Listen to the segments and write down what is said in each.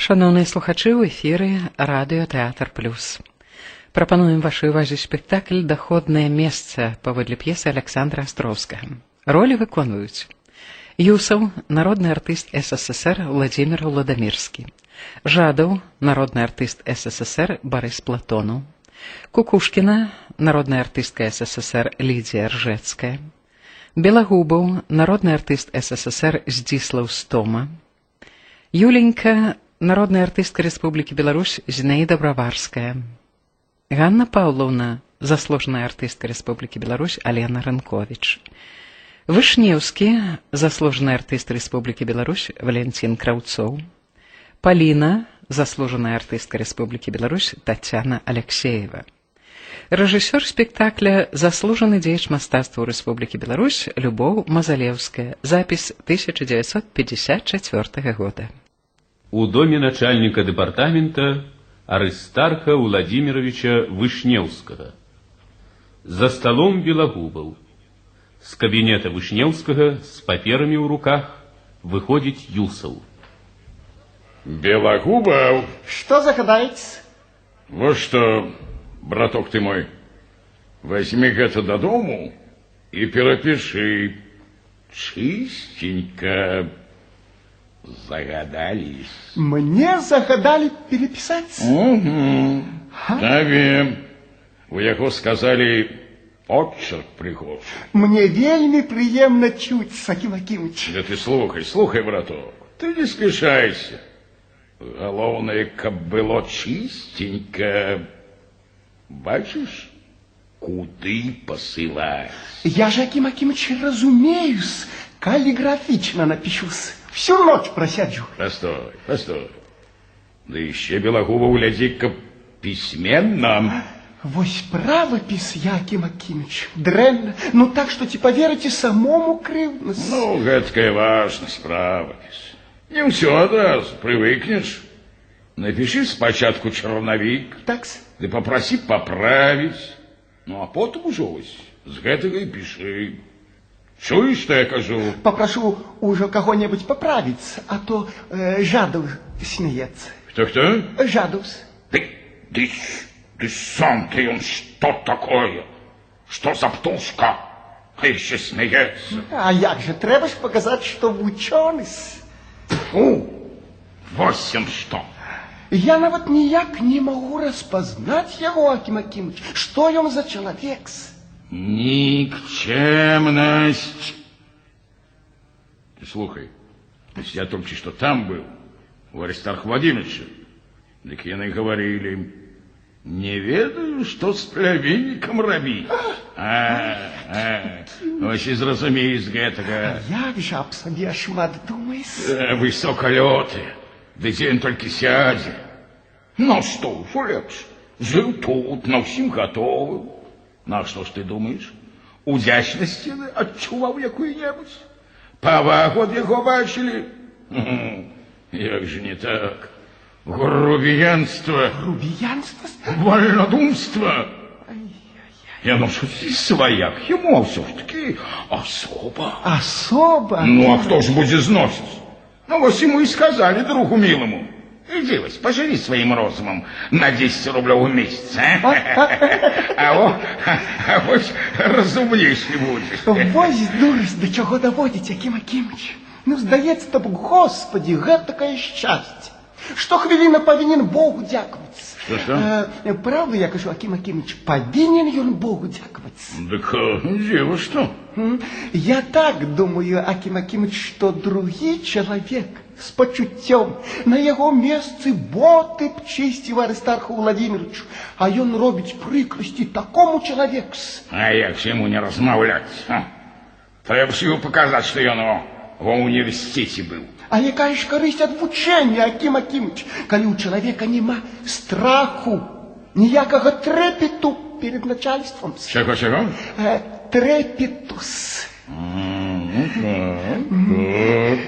Шаноўныя слухачы, ў эфіры радыё Тэатр Плюс. Прапануем вашай увазе спектакль «Даходнае месца» паводле п'есы Аляксандра Астроўскага. Ролі выконваюць: Юсаў, народны артыст СССР Уладзімір Уладамірскі, Жадаў, народны артыст СССР Барыс Платонаў, Кукушкіна, народная артыстка СССР Лідзія Ржэцкая, Белагубаў, народны артыст СССР Здзіслаў Стома, Юленька, народная артыстка Рэспублікі Беларусь Зінаіда Браварская, Ганна Паўлаўна, заслужаная артыстка Рэспублікі Беларусь Алена Рынковіч, Вышнеўскі, заслужаны артыст Рэспублікі Беларусь Валянцін Краўцоў, Паліна, заслужаная артыстка Рэспублікі Беларусь Таццяна Аляксеева. Рэжысёр спектакля — заслужаны дзеяч мастацтваў Рэспублікі Беларусь Любоў Мазалеўская. Запіс 1954 года. У доме начальника департамента Аристарха Владимировича Вышневского. За столом Белогубов. С кабинета Вышневского с паперамі ў руках выходит Юсов. Белогубов. Что загадаете? Вот что, браток ты мой, возьми это до дому и перапішы. Чистенько загадались. Мне загадали переписать? Угу. Табе. У яго сказали, почерк прыгожы. Мне вельмі прыемна чуць, Акім Акімыч. Да ты слухай, слухай, браток, ты не спяшайся. Галоўнае, каб было чистенько. Бачыш, куды посылать? Я же, Аким Акимыч, разумеюсь, каллиграфично напишусь. Всю ночь просяджу. Постой, постой. Да еще, Белогубов, глядзі, каб пісьменна. Вось правапіс, я, Аким Акимыч, дрэнна. Ну так, что ці поверите, самому крыўдна. Ну, гэткая важнасць, правапіс. Не ўсё адразу, прывыкнеш. Напішы спачатку чарнавік, Так-с. ды папрасі паправіць. Ну, а потым ужо вось з гэтага і пішы. Чуеш, што я кажу? Попрошу уже кого-нибудь поправить, а то Жадов смеется. Хто-хто? Жадов. Ды сам ты он что такое? Что за птушка? А еще смеется. А як же, трэба ж показать, что вучоны. Фу, вось он что. Я нават ніяк не магу распазнаць яго, Аким Акимыч. Што ён за чалавек-с? Никчемность. Ты слухай, я только что там был, у Аристарха Владимировича. Так яны говорили, не ведаю, что с племянником рабіць. А, вось і зразумей з гэтага. Як жа аб сабе шмат думаеш? Высокалёты, ды дзе ён толькі сядзе. Ну што ж, лепш, жыў тут, на ўсім гатовым. На што ж ты думаеш? Удзячнасць адчуваў якую-небудзь? Павагу ад яго бачылі? Як же не так? Грубіянства, Грубіянства? вольнадумства. Яно ж сваяк яму, а ўсё ж таки асоба. Асоба? Ну, а хто ж будзе зносіць? Ну, вось ему і сказали, другу милому. Иди, вось, поживи своим розумом на 10 рублев в месяц, а? А вось разумнейший будешь. Вось дурасць да чаго даводзіць, Акім Акімыч. Ну, здаецца, то б, Господи, гэтакае шчасце. Што хвіліна павінен Богу дзякаваць. Што-што? Праўду я кажу, Акім Акімыч, павінен ён Богу дзякаваць. Дык, дзіва што? Я так думаю, Акім Акімыч, што другі чалавек з пачуццём на яго месцы боты б чысціў Арыстарху Владимировичу, а ён робіць прыкрасці такому чалавеку. А як ж яму не размаўляць, а? Трэба ж яму паказаць, што ён ва універсітэце быў. А якая ж карысць ад вучэння, Акім Акімыч, калі ў чалавека няма страху, ніякага трэпету перед начальством? Чаго, чаго? Трепетус. Ну, так.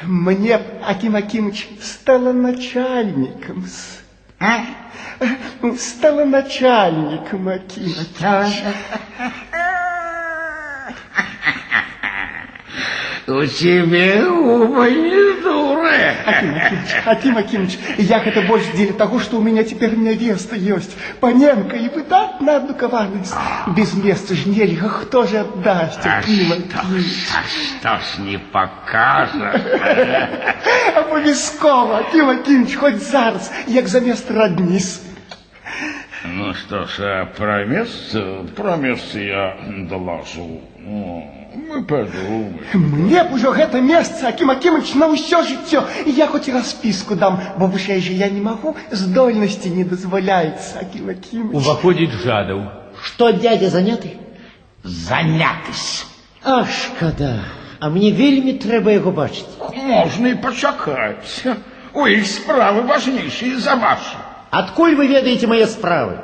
Мне б, Аким Акимыч, столоначальником. А? Столоначальником, Аким Акимыч. У тебя оба не дура. Добрае. Аким Акимыч, Аким Акимыч, я гэта больш дзеля таго, што ў мяне цяпер нявеста ёсць, паненка і выдатна адукаваная. Без месца ж нельга, хто ж аддасць, Аким Акимыч? А што ж не пакажаш? Абавязкова, Аким Акимыч, хоць зараз, як замест радніс. Ну што ж, а пра месца я далажу. Мы падумаем. Мне б ужо гэта месца, Аким Акимыч, на ўсё жыццё. Я хоць і распіску дам, бо вышэй жа я не магу, здольнасці не дазваляецца, Аким Акимыч. Уваходзіць Жадаў. Што, дядя, заняты? Занятысь. А шкада. А мне вельмі трэба яго бачыць. Можна і пачакаць. У іх справы важнейшыя за вашы. Адкуль вы ведаеце мае справы?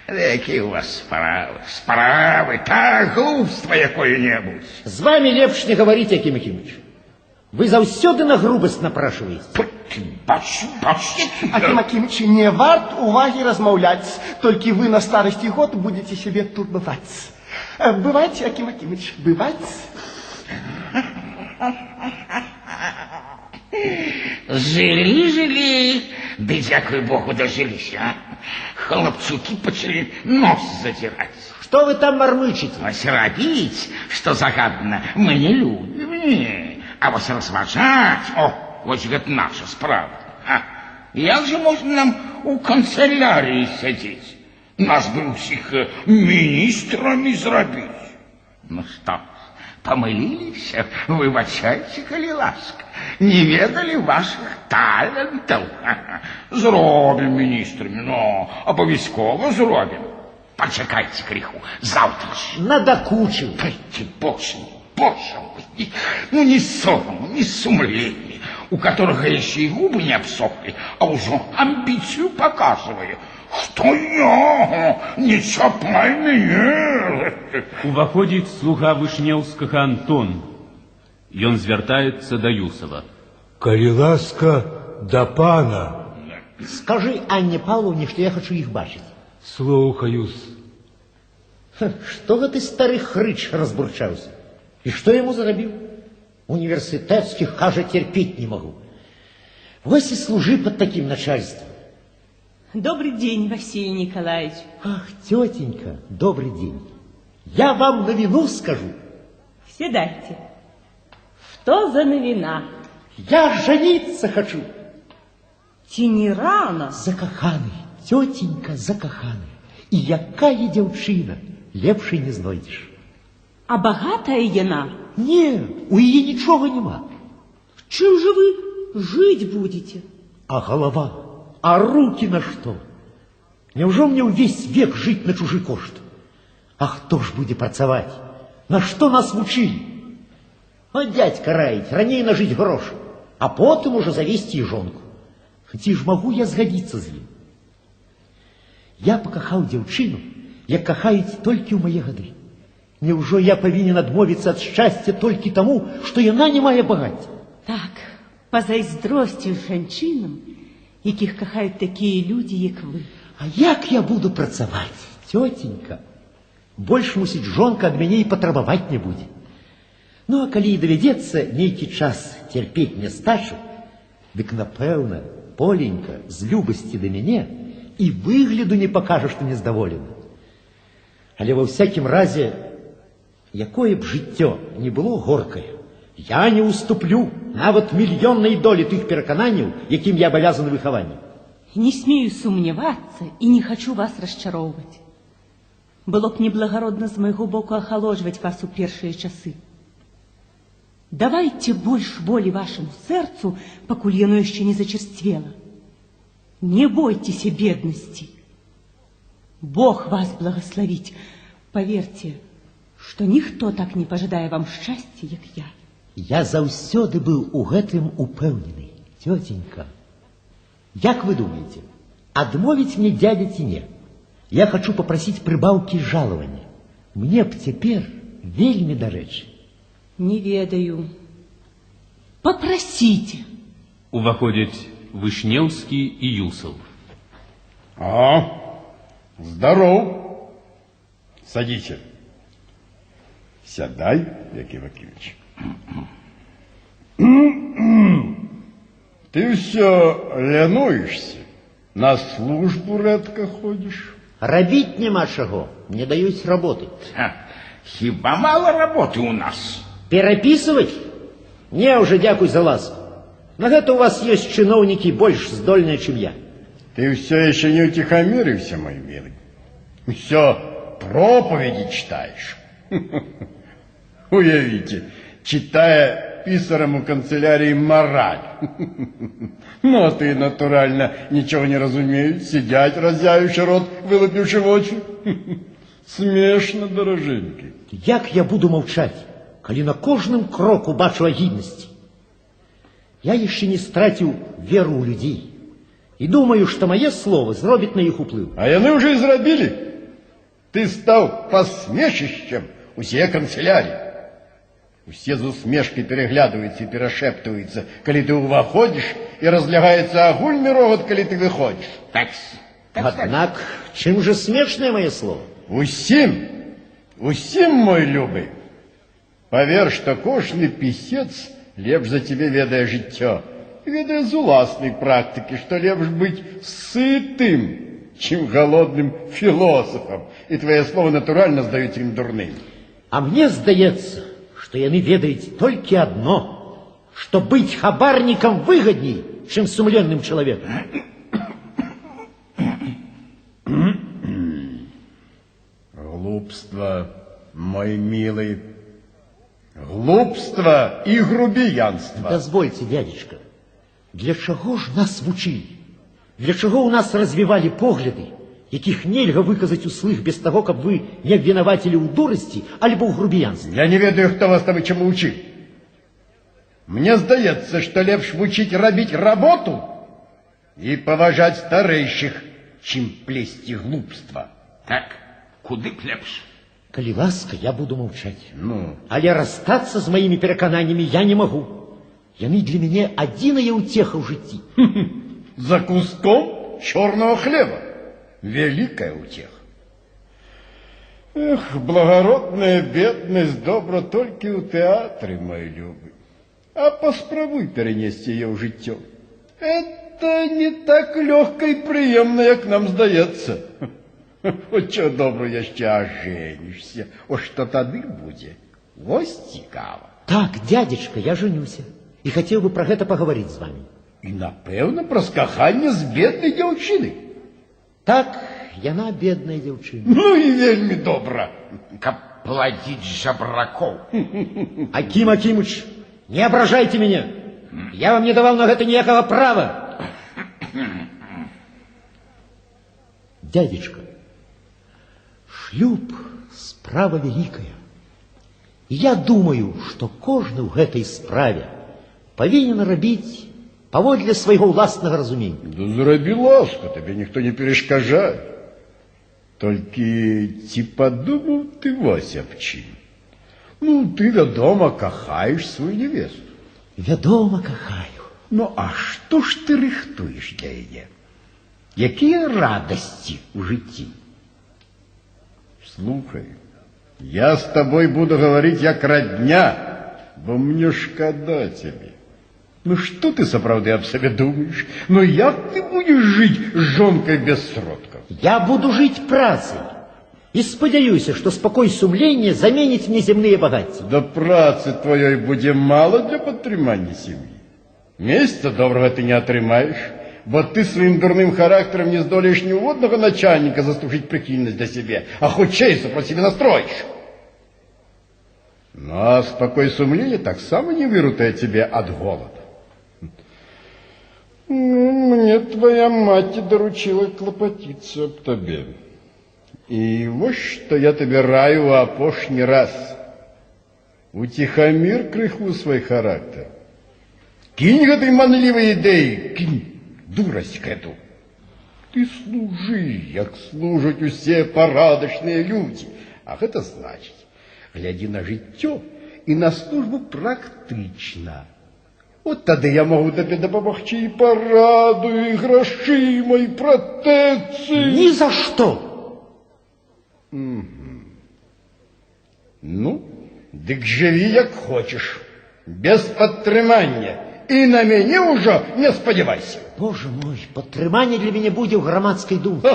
Якія у вас справы? Справы, так, глупства якое-небудзь. З вамі лепш не гаварыць, Аким Акимыч. Вы заўсёды на грубасць напрашваеце. Бач, бач. Аким Акимыч, не варт увагі размаўляць, толькі вы на старасці год будете сябе турбаваць. Бывайце, Аким Акимыч, бывайце. Жылі, жылі, ды дзякуй Богу дажыліся, а? Хлапчукі пачалі нос задзіраць. Што вы там мармычыце? Вось рабіць, што загадана, мы не любім, не. А вось разважаць, о, вось гэта наша справа. А як жа можна нам у канцелярыі сядзець? Нас бы ўсіх міністрамі зрабіць. Ну што, памыліліся? Выбачайце, калі ласка. Не ведалі вашых талентаў. Зробім міністрамі, но абавязкова зробім. Пачакайце крыху, заўтра ж. Надакучыў. Ты, боже мой, боже мой. Ну, ні сораму, ні сумлення, у которого яшчэ і губы не абсохлі, а ўжо амбіцыю паказвае. Што я? Не чапай мяне! Уваходзіць слуга Вышнеўскага Антон. Ён звяртаецца да Юсава. Калі ласка, да пана. Скажы Анне Павловне, што я хачу іх бачыць. Слухаюсь. Што гэты стары хрыч разбурчаўся? І што яму зарабіў? Універсітэцкіх, кажа, терпець не магу. Вось і служы пад такім начальствам. Добрый день, Василий Николаевич. Ах, тетенька, добрый день. Я вам новину скажу. Седайте. Что за новина? Я жениться хочу. Ці не рано? Закаханы, тетенька, закаханы. І якая дзяўчына, лепшай не знойдзеш. А багатая яна? Не, у яе нічога няма. Чым жа вы жыць будете? А галава, а руки на што? Няўжо мне ўвесь век жыць на чужы кошт? А хто ж будзе працаваць? На што нас вучылі? А дядька раіць, раней нажыць грошы, а потым ужо завесці і жонку. Ці ж магу я згадзіцца з ім? Я пакахаў дзяўчыну, як кахаюць толькі ў мае гады. Няўжо я павінен адмовіцца ад шчасця толькі таму, што яна не мае багацця? Так, пазайздросціш жанчынам, якіх кахаюць такія людзі, як вы. А як я буду працаваць, тётенька? Больш, мусіць, жонка ад мяне і патрабаваць не будзе. Ну, а калі і давядзецца нейкі час цярпець нястачу, дык, напэўна, Поленька з любасці да мяне і выгляду не пакажа, што нездаволена. Але ва ўсякім разе, якое б жыццё не было горкае, я не уступлю нават мільённай долі тых перакананняў, якім я абавязаны выхаваннем. Не смею сумнявацца і не хачу вас расчароўваць. Было б неблагародна з майго боку ахалоджваць вас у першыя часы. Давайце больш волі вашаму сэрцу, пакуль яно яшчэ не зачерствела. Не бойцеся беднасці. Бог вас благословіць. Паверце, што ніхто так не пажадае вам шчасця, як я. Я заўсёды быў у гэтым упэўнены, тётенька. Як вы думаеце, адмовіць мне дядя ці не? Я хачу папрасіць прыбаўкі жалавання. Мне б цяпер вельмі дарэчы. Не ведаю. Папрасіце. Уваходзяць Вышнеўскі і Юсаў. А, здороў. Садіце. Сядай, Яким Акимович. Ты ўсё лянуешся, на службу рэдка ходзіш. Рабіць няма чаго, не даюць работы. Хіба мала работы у нас? Перапісваць? Не, уже дзякуй за ласку. На гэта у вас ёсць чыноўнікі больш здольныя, чым я. Ты ўсё яшчэ не ўціхамірыўся, мой милый. Усё проповеди читаешь. Уявіце, читая писарам у канцелярии мораль. Ну, а ты, натуральна, нічога не разумеюць, сядзяць, разявіўшы рот, вылупіўшы вочы. Смешна, даражэнькі. Як я буду маўчаць, калі на кожным кроку бачу агіднасці? Я яшчэ не страціў веру ў людзей і думаю, што мае словы зробяць на іх уплыў. А яны ўжо і зрабілі. Ты стаў пасмешышчам усяе канцеляріі. Усе з усмешкай пераглядаюцца і перашэптваюцца, калі ты ўваходзіш, і разлягаецца агульны рогат, калі ты выходзіш. Так, так. Аднак, чым жа смешнае мае слово? Усім, усім, мой любы. Павер, што кожны пісец лепш за цябе ведае жыццё. І ведае з уласнай практыкі, што лепш быць сытым, чым галодным філосафам. І твае словы натуральна здаюцца ім дурнымі. А мне здаецца, што яны ведаюць толькі адно, што быць хабарнікам выгадней, чым сумленным чалавекам. Глупства, мой милый, глупства і грубіянства. Дазвольце, дядечка, для чаго ж нас вучылі? Для чаго ў нас развівалі погляды, якіх нельга выказаць услых без таго, каб вы не абвінавацілі ў дурасці альбо ў грубіянстве? Я не ведаю, хто вас там і чаму вучыў. Мне здаецца, што лепш вучыць рабіць работу і паважаць старэйшых, чым плесці глупства. Так, куды б лепш? Калі ласка, я буду маўчаць. Ну. Але расстацца з маімі перакананнямі я не магу. Яны для мяне адзіная ўцеха ў жыцці. За куском чорнага хлеба. Вялікая ўцеха. Эх, благародная беднасць добра толькі ў тэатры, мой любы. А паспрабуй перанесці яе ў жыццё. Это не так лёгка і прыемна, як нам здаецца. Хоць чого доброго яшчэ ажэнішся. О, што тады будзе? Вось цікава. Так, дядечка, я жэнюся. І хацеў бы пра гэта пагаварыць з вамі. І, напэўна, праз каханне з беднай дзяўчынай. Так, яна бедная дзяўчына. Ну і вельмі добра. Каб пладзіць жабракоў. Акім Акімыч, не абражайце мяне. Я вам не даваў на гэта ніякага права. Дядечка, шлюб справа вялікая. І я думаю, што кожны ў гэтай справе павінен рабіць паводле свайго ўласнага разумення. Да зрабі ласку, табе ніхто не перашкаджае. Толькі ці падумаў ты вось аб чым? Ну, ты, вядома, кахаеш сваю невесту. Вядома, кахаю. Ну, а што ж ты рыхтуеш для яе? Якія радасці ў жыцці? Слухай, я з табой буду гаварыць як радня, бо мне шкада цябе. Ну, што ты сапраўды аб сабе думаеш? Ну, як ты будзеш жыць з жонкай без сродкаў? Я буду жыць працай. І спадзяюся, што спакой сумлення заменіць мне земныя багацці. Да працы тваёй будзе мала для падтрымання сям'і. Месяца добрага ты не атрымаеш, бо ты сваім дурным характарам не здолееш ні ў аднаго начальніка заслужыць прыхільнасць да сябе, а хутчэй супроць сябе настроіш. Ну, а спакой сумлення таксама не выратуе цябе ад голаду. Ну, мне твоя мать даручыла клапаціцца аб табе. І вось што я табе раю ў апошні раз. Уціхамір крыху свой характар. Кінь гэтай манлівай ідэі, кінь дурасць гэту. Ты служы, як служаць усе парадачныя людзі. А гэта значыць, глядзі на жыццё і на службу практычна. От тады я магу табе дапамагчы і параду, і грашыма, і пратэкцыі. Ні за што! Ну, дык жыві як хочаш. Без падтрымання. І на мяне ўжо не спадзявайся. Боже мой, падтрыманне для мяне будзе ў грамадскай думцы.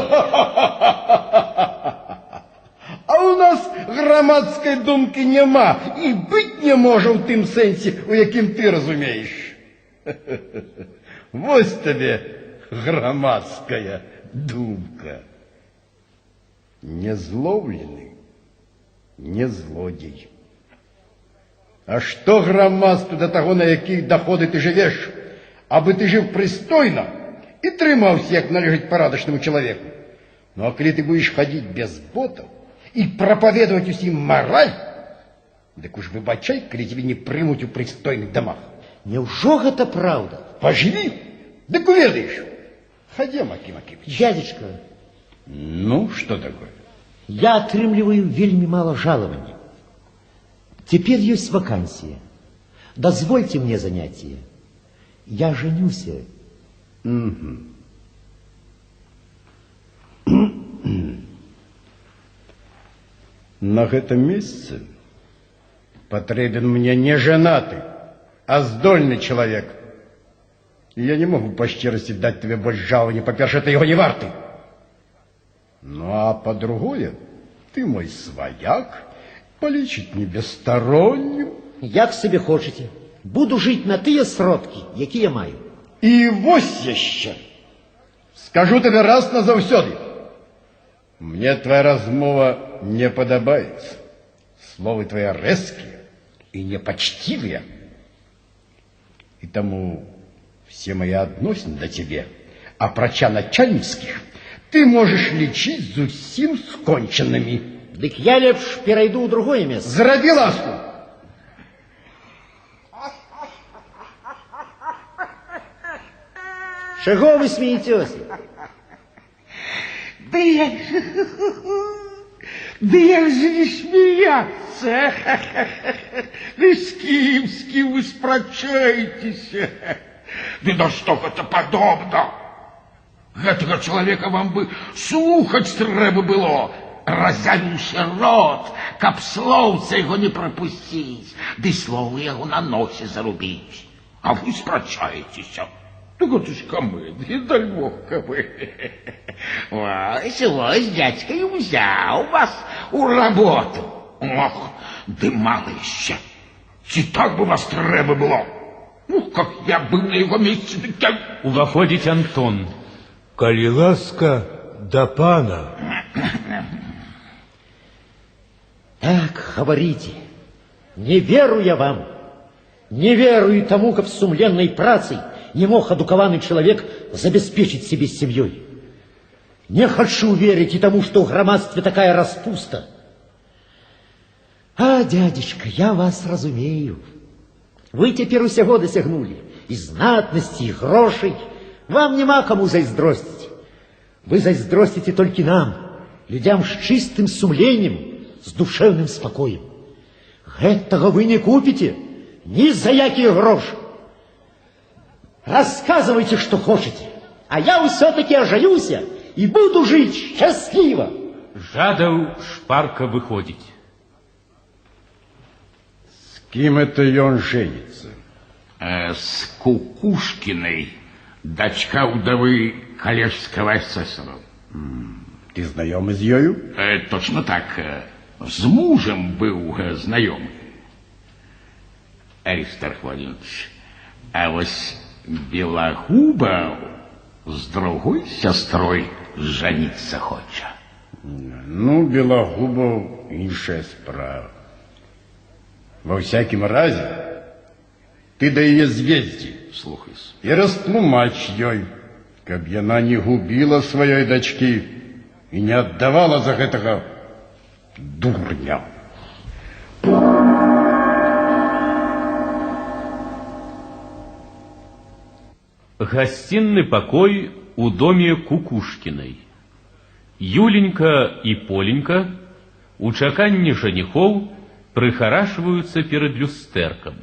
А у нас грамадскай думкі няма і быць не можа ў тым сэнсе, у якім ты разумееш. Вось табе грамадская думка. Не злоўлены, не злодзей. А што грамадству да таго, на якія доходы ты жывеш, абы ты жыў прыстойна і трымаўся, як належыць парадачнаму чалавеку. Ну а калі ты будзеш хадзіць без ботаў і прапаведаваць усім мараль, дык уж выбачай, калі цябе не прымуць у прыстойных дамах. Няўжо гэта праўда? Пажыві, дык уведаеш. Хадзем, Акім Акімыч. Дядечка. Ну, что такое? Я атрымліваю вельмі мала жалавання. Цяпер ёсць вакансія. Дазвольце мне заняцце. Я женюся. Угу. На гэтым месцы патрэбен мне не женаты, а здольны чалавек. І я не могу па шчырасці даць табе больш жалавання, па-першае, ты яго не варты. Ну, а па-другое, ты мой сваяк, палічыць не бесстароннім. Як сабе хочаце. Буду жыць на тыя сродкі, якія маю. І вось яшчэ. Скажу табе раз назаўсёды. Мне твоя размова не падабаецца. Словы твои рэзкія і непачцівыя. І таму все мои адносіны да цябе, апрача начальніцкіх, ты можаш лічыць зусім скончанымі. Дык я лепш перайду ў другое месца. Зрабі ласку. Чаго вы смеецеся? Да як же не смеяться? Да с кем вы спрачаетесь? Да на что это подобно? Гэтага человека вам бы слухаць трэба было. Разявіўся рот, каб слоўца яго не прапусціць, ды словы яго на носе зарубіць. А вы спрачаецеся. Так это ж камедыя, дай бог камедыя. Вось, вось, дядька і ўзяў вас у работу. Ох, ды мала яшчэ. Ці так бы вас трэба было? Ну, как я быў на яго месцы, дык я... Уваходзіць Антон. Калі ласка, да пана. Так, говорите, не веру я вам, не веру и тому, как сумленной працей не мог адукаваны человек забеспечить себе семьей. Не хочу верить и тому, что в громадстве такая распуста. А, дядечка, я вас разумею. Вы теперь усяго досягнули, и знатности, и грошей. Вам нема кому зайздросціць. Вы зайздросціце только нам, людям с чистым сумлением, с душевным спокоем. Гэтага вы не купите ни за якія грошы. Рассказывайте, что хочете, а я все-таки оженюся и буду жить счастливо. Жадаў шпарка выходзіць. С кем это ён женится? С Кукушкиной, дочка удовы коллежского асессора. Ты знаёмы з ёю? Точно так. З мужем быў знаёмы. Аристарх Владимирович, а вось Белогуба с другой сестрой жениться хоча. Ну, Белогубов іншая справа. Во всякім разе, ты да яе з'ездзі. Слухайся. І растлумач ёй, каб яна не губіла сваёй дачкі і не аддавала за гэтага дурня. Гасцінны пакой у доме Кукушкінай. Юленька і Поленька у чаканні жаніхоў прыхарашваюцца перад люстэркам.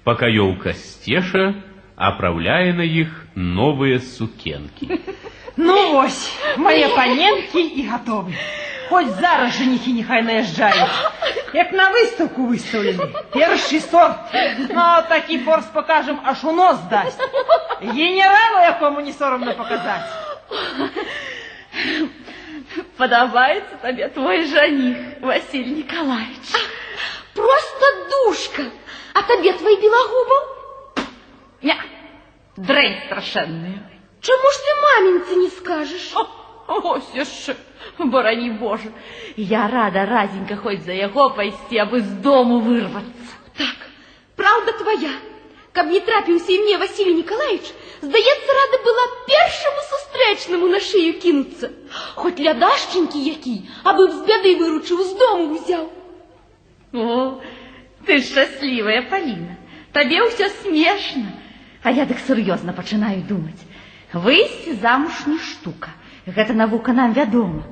Пакаёўка Сцеша апраўляе на іх новыя сукенкі. Ну вось, мае паненкі і гатовы. Хоць зараз жаніхі няхай наязджаюць. Як на выстаўку выстаўлены. Першы сорт. Ну, такі форс пакажам, аж у нос дасць. Генералу якому не сорамна паказаць. Падабаецца табе твой жаніх, Василий Николаевич? Ах, проста душка. А табе твой Белагубаў? Не, дрэнь страшэнная. Чаму ж ты маменьцы не скажаш? О, ось яшчэ, барані Божа. Я рада разенька хоць за яго пайсці, абы з дому вырвацца. Так, праўда твоя. Каб не трапіўся і мне Василий Николаевич, здаецца, рада была першаму сустрэчнаму на шыю кінуцца. Хоць лядашчанькі які, абы б з бяды выручыў, з дому ўзяў. О, ты шчаслівая, Паліна. Табе ўсё смешна. А я дык сур'ёзна пачынаю думаць. Выйсці замуж не штука. Гэта навука нам вядома.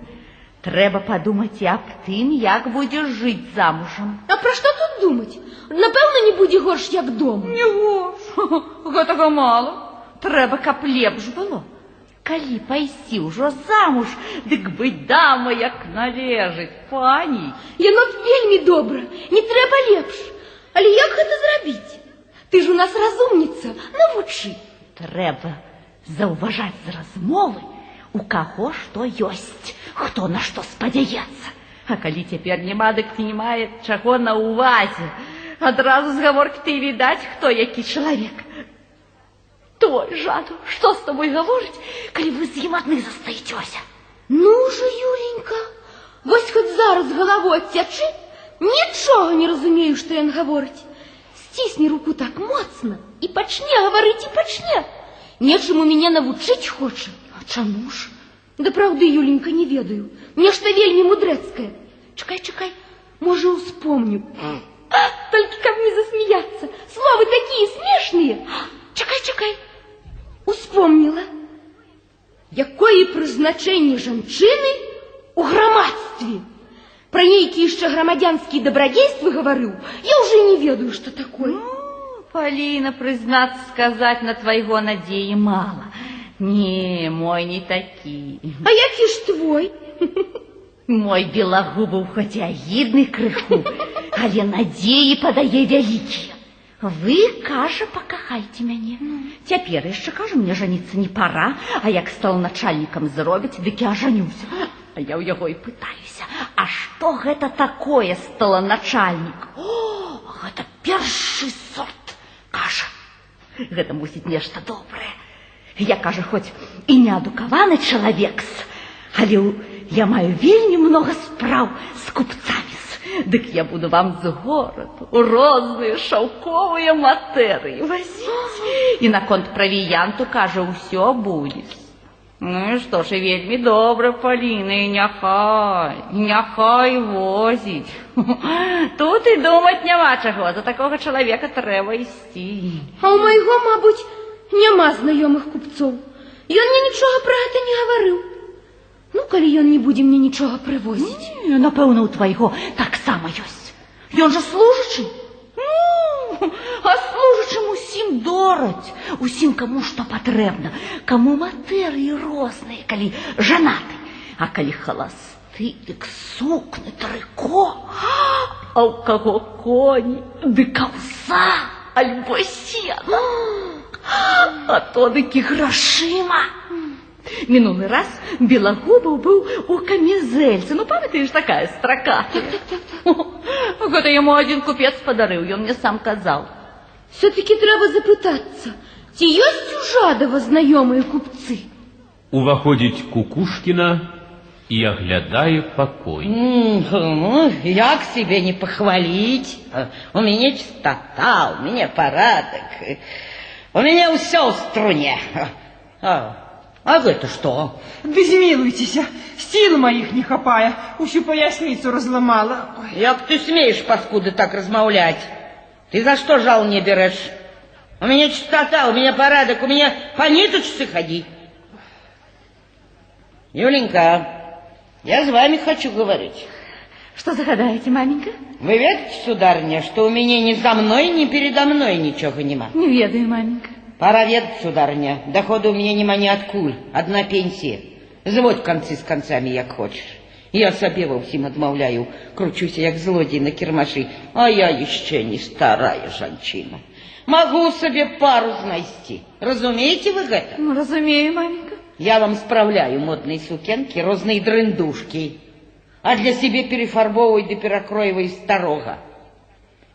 Трэба падумаць і аб тым, як будзеш жыць замужам. А пра што тут думаць? Напэўна, не будзе горш, як дома. Не горш. Гэтага мала. Трэба, каб лепш было. Калі пайсці ўжо замуж, дык быць дама, як належыць, пані. Яно б вельмі добра, не трэба лепш. Але як гэта зрабіць? Ты ж у нас разумніца, навучы. Трэба заўважаць з размовы, у каго што ёсць, хто на што спадзяецца. А калі цяпер няма, дык не мае чаго на ўвазе. Адразу з гаворкі ты відаць, хто які чалавек. Твой Жадаў, што з тобой гаворыць, калі вы з ім адны застаецеся? Ну жа, Юленька, вось хоць зараз галаву адцячы, нічога не разумею, што ён гаворыць. Сцісні руку так моцна і пачне гаварыць, і пачне. Нечаму мяне навучыць хоча. А чаму ж? Да праўды, Юленька, не ведаю. Нешта вельмі мудрэцкае. Чакай, чакай, можа, успомню. Толькі каб не засмеяцца. Словы такія смешныя. Чакай, чакай. Успомніла. Якое прызначэнне жанчыны у грамадстве? Пра нейкія яшчэ грамадзянскія дабрадзействы гаварыў, я ўжо не ведаю, што такое. Ну, Паліна, прызнацца сказаць, на твайго надзеі мала. Не, мой не такі. А які ж твой? Мой Белагубаў хоць і агідны крыху, але надзеі падае вялікія. Вы, кажа, пакахайце мяне. Цяпер яшчэ, кажа, мне жаніцца не пара, а як столаначальнікам зробіць, дык я жанюся. А я ў яго і пытаюся, а што гэта такое столаначальнік? О, гэта першы сорт, кажа. Гэта мусіць нешта добрае. Я, кажа, хоць і неадукаваны чалавек, але я маю вельмі многа спраў з купцамі. Дык я буду вам з гораду розныя шаўковыя матэрыі вазіць. І наконт правіянту, кажа, ўсё будзе. Ну і што ж, і вельмі добра, Паліна, і няхай возіць. Тут і думаць няма чаго, за такога чалавека трэба ісці. А ў майго, мабыць, няма знаёмых купцоў. Ён мне нічога пра гэта не гаварыў. Ну, калі ён не будзе мне нічога прывозіць. Не, напэўна, у твайго таксама ёсць. Ён жа служачы. Ну, а служачым усім дораць, усім, каму што патрэбна, каму матэрыі розныя, калі жанаты, а калі халасты, дык сукны, трыко, а ў каго коні, дык аўса, альбо сена, а то дык і грашыма. Мінулы раз Белагубаў быў у камізэльцы. Ну, памятаеш, такая стракатая. Гэта яму адзін купец падарыў, ён мне сам казаў. Все-таки трэба запытацца, ці ёсць у Жадава знаёмыя купцы? Уваходзіць Кукушкіна і аглядае пакой. Ну, як себе не похвалить? У меня чистота, у меня порядок. У меня все в струне. А гэта што? Ды змілуйцеся, сіл маіх не хапае, усю паясніцу разламала. Ой. Як ты смееш, паскуда, так размаўляць? Ты за што жал не берешь? У меня чистота, у меня порядок, у меня по ниточце ходи. Юленька, я с вами хочу говорить. Что загадаете, маменька? Вы ведаете, сударыня, что у меня ни за мной, ни передо мной ничего нема? Не ведаю, маменька. Пора ведать, сударыня. Дохода у меня нема ниоткуль. Одна пенсия. Заводь концы с концами, як хочешь. Я сабе ва ўсім адмаўляю, кручуся, як злодзей на кірмашы, а я яшчэ не старая жанчына. Магу сабе пару знайсці. Разумееце вы гэта? Ну, разумею, маменька. Я вам спраўляю модныя сукенкі, розныя дрындушкі, а для сябе перефарбоўваю ды перакройваю старога.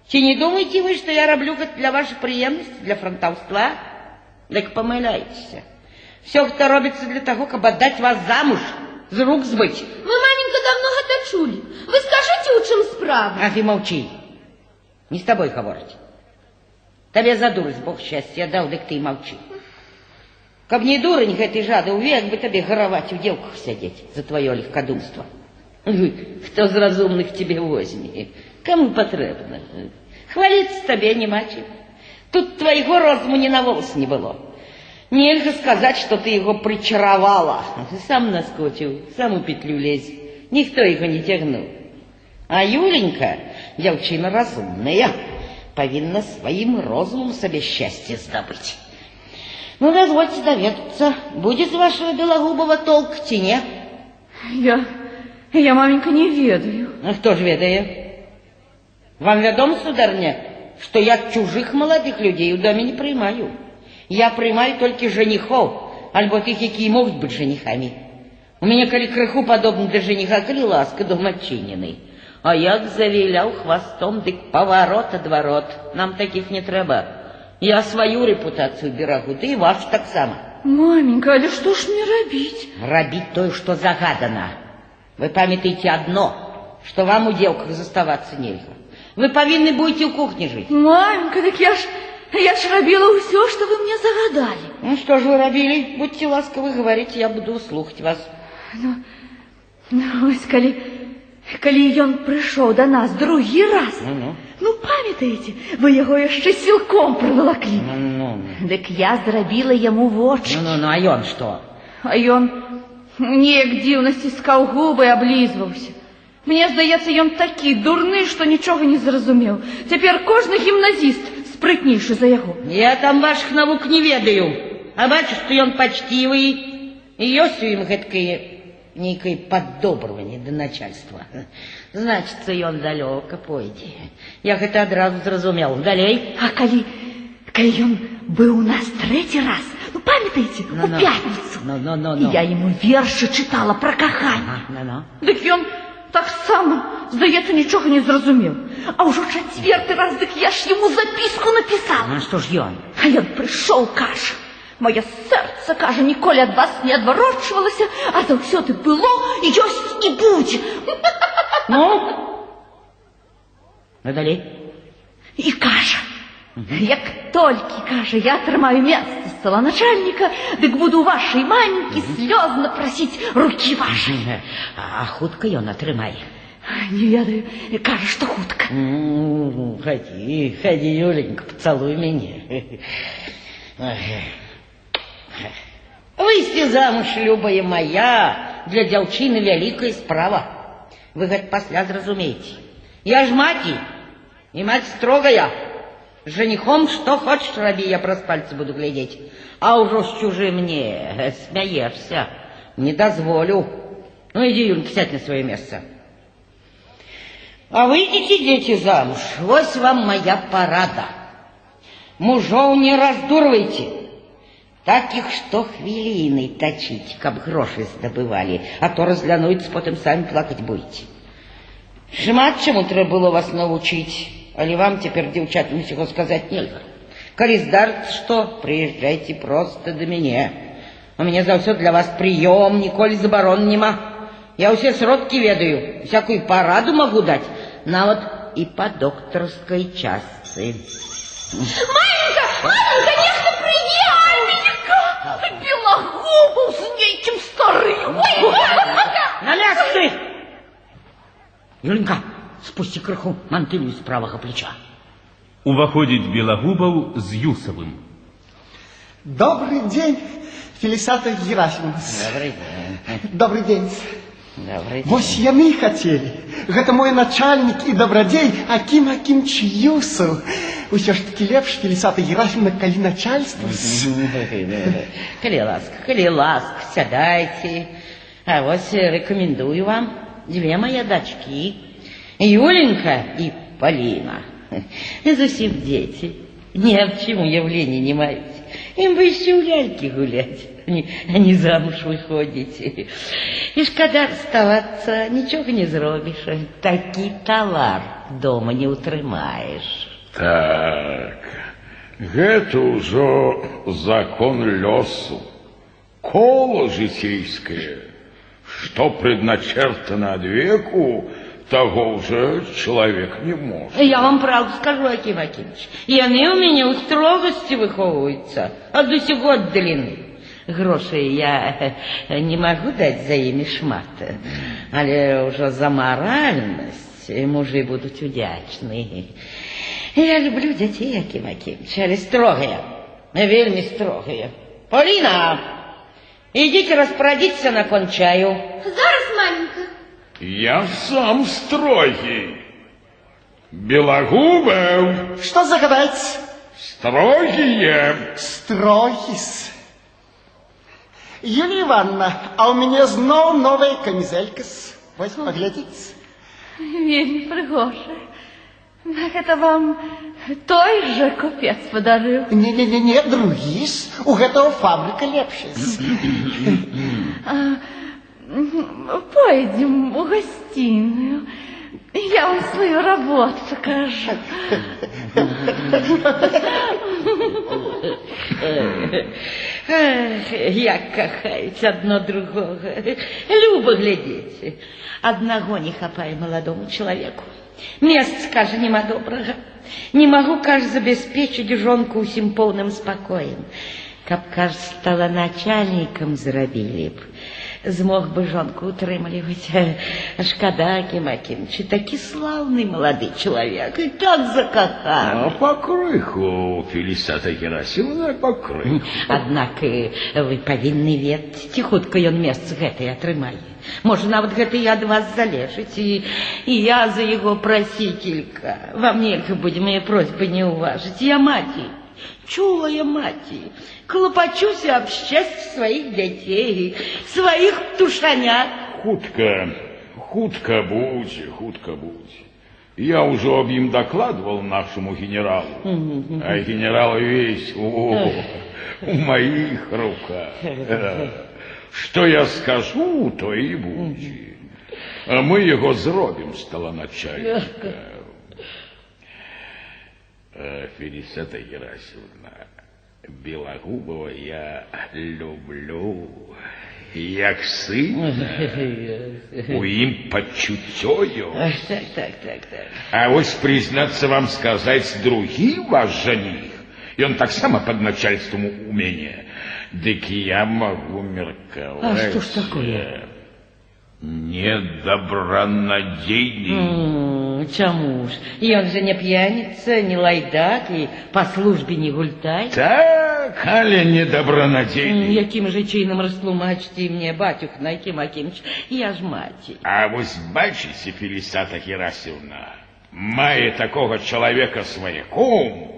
Ці не думаеце вы, што я раблю гэта для вашай прыемнасці, для франтаўства? Дык памыляецеся. Всё гэта робіцца для таго, каб аддаць вас замуж, з рук збыць. Мы, маменька, давно гэта чулі. Вы скажыце, у чым справа? А ты маўчы. Не з табой гаворыць. Табе за дурасць Бог шчасце даў, дык ты і маўчы. Каб не дурань гэты жады, увек бы табе гараваць у дзеўках сядзець за твоё легкадумство. Хто з разумных цябе возьме? Каму патрэбна? Хваліцца табе няма чым. Тут твайго розуму ні на волос не было. Нельга сказаць, што ты яго прычаравала. Сам наскочыў, сам у петлю лезь. Ніхто яго не цягнуў. А Юленька, дзяўчына разумная, павінна сваім розумам сабе шчасце здабыць. Ну, дазвольце даведацца, будзе з вашага Белагубава толк ці не? Я, маменька, не ведаю. А хто ж ведае? Вам вядома, сударня, што я чужых маладых людзей у доме не прыймаю. Я прыймаю толькі жаніхоў, альбо тых, якія могуць быць жаніхамі. У мяне калі крыху падобны да жаніха, калі ласка, дом адчынены. А як завіляў хвастом, дык паварот адварот. Нам такіх не трэба. Я сваю рэпутацыю берагу, ды і вашу таксама. Маменька, але што ж мне рабіць? Рабіць тое, што загадана. Вы памятаеце адно, што вам у дзеўках заставацца нельга. Вы павінны будете ў кухні жыць. Маменька, так я ж рабіла ўсё, што вы мне загадалі. Ну, што ж вы рабілі? Будьте ласкавы, гаварыце, я буду слухаць вас. Ну, вось калі ён прыйшоў да нас другі раз, ну, памятаеце, вы яго яшчэ сілком прывалаклі. Ну. Дык я зрабіла яму вочкі. Ну, а ён што? А ён неяк дзіўна сціскаў губы і аблізваўся. Мне здаецца, ён такі дурны, што нічога не зразумеў. Цяпер кожны гімназіст спрытнейшы за яго. Я там вашых навук не ведаю. А бачу, што ён пачцівы, і ёсць у ім гэткае нейкае паддобрыванне да начальства. Значыцца, ён далёка пойдзе. Я гэта адразу зразумеў. Далей. А калі ён быў у нас трэці раз, ну, памятаеце, у пятніцу, я яму вершы чытала пра каханне. Дык ён таксама, здаецца, нічога не зразумеў. А ўжо чацверты раз, дык я ж яму запіску напісала. А што ж ён? А ён прыйшоў, кажа, маё сэрца, кажа, ніколі ад вас не адварочвалася, а заўсёды было, ёсць і будзе. Ну? Ну, далей. І кажа, як толькі, кажа, я атрымаю месца столоначальніка, дык буду у вашай маменькі слёзна прасіць рукі вашай. А хутка ён атрымае? Не ведаю, кажа, што хутка. Хадзі, хадзі, Юленька, пацалуй мяне. Выйсці замуж, любая моя, для дзяўчыны вялікая справа. Вы гэта пасля зразумееце. Я ж маці, і маць строгая. З жаніхом што хочаш рабі, я праз пальцы буду глядзець. А ўжо з чужым не, смяешся. Не дазволю. Ну, ідзі, Юлька, сядь на сваё месца. А выйдзеце, дзеці, замуж. Вось вам моя парада. Мужоў не раздурвайце. Так іх штохвіліны тачыць, каб грошы здабывалі, а то разлянуюцца, потым самі плакаць будзеце. Шмат чаму трэба было вас навучыць, але вам цяпер, дзяўчатам, усяго сказаць нельга. Калі здарыцца што, прыязджайце проста да мяне. У мяне заўсёды для вас прыём, ніколі забарон няма. Я ўсе сродкі ведаю, всякую параду магу даць, нават і па доктарскай частцы. Маменька, маменька, нехта прыехаў! Маменька! Белагубаў з нейкім старым! Ой, маменька! На месцы! Юленька, спусці крыху мантылю з правага плеча. Уваходзіць Белагубаў з Юсавым. Добрый день, Фелисата Герасимовна. Добрый день. Добрый день. Добрый день. Вось яны хацелі. Гэта мой начальнік і дабрадзей Акім Акімч Юсаў. Усё ж таки лепш, Фелисата Герасимовна, калі начальство. Калі ласка, сядайце. А вось рэкамендую вам. Дзве мае дачкі, Юленька і Паліна. Зусім дзеці, ні аб чым уяўлення не маюць. Ім бы яшчэ ў лялькі гуляць, а не замуж выходзіць. І шкада расставацца, нічога не зробіш. Такі тавар дома не ўтрымаеш. Так, гэта ўжо закон лёсу, кола жыцейскае, што предначертано ад веку, таго ўжо чалавек не можа. Я вам праўду скажу, Акім Акімыч, яны ў мяне ў строгасці выхоўваюцца, ад усяго аддалены. Грошай я не магу даць за імі шмат, але ўжо за маральнасць мужы будуць удзячны. Я люблю дзяцей, Акім Акімыч, але строгая, вельмі строгая. Паліна, ідзіце распарадзіцеся наконт чаю. Зараз, маменька. Я сам строгий. Белогубов. Что загадать? Строгие. Строгий-с. Юлия Ивановна, а у меня зноў новая камізэлька-с. Вось, паглядзіце. Вельмі прыгожая. Гэта вам той жа купец падарыў? Не-не-не, другі-с. У гэтага фабрыка лепшая-с. Пойдем у гостиную. Я вам свою работу покажу. Эх, як кахаюць адно другога. Люба глядзець. Аднаго не хапае маладому чалавеку. Месца, кажа, няма добрага. Не магу, кажа, забяспечыць жонку ўсім поўным спакоем. Каб, кажа, стала начальнікам, зрабілі б. Змог бы жонку утрымліваць. Шкада, Акім Акімыч, такі слаўны малады чалавек, і так закаханы. А пакрыху, Фелісата Герасімаўна, пакрыху. Аднак вы павінны ведаць, ці хутка ён месца гэтае атрымае. Можа, нават гэта і ад вас залежыць, і я за яго прасителька. Вам нельга будзе мае просьбы не ўважыць. Я маці, чулая маці, клапачуся аб шчасці сваіх дзяцей, сваіх птушанят. Хутка, хутка будзе, хутка будзе. Я ўжо аб ім дакладваў нашаму генералу, а генерал весь у маіх руках. Што я скажу, то і будзе. А мы яго зробім столоначальника. Фелисата Герасимовна, Белогубова я люблю, як сына. У ім пачуццё ёсць. Так. А вось, признацца вам сказаць, другі ваш жаніх, ён таксама пад начальствам у мяне, дык я магу меркаваць. А што ж такое? Недобранадзейны. Чаму ж? Ён жа не п'яніца, не лайдак і па службе не гультай. Так, але недобранадзейны. Якім жа чынам растлумачыце мне, бацюхна, Акім Акімыч, я ж маці. А вось бачыце, Фелісата Герасімаўна, мае такога чалавека сваяком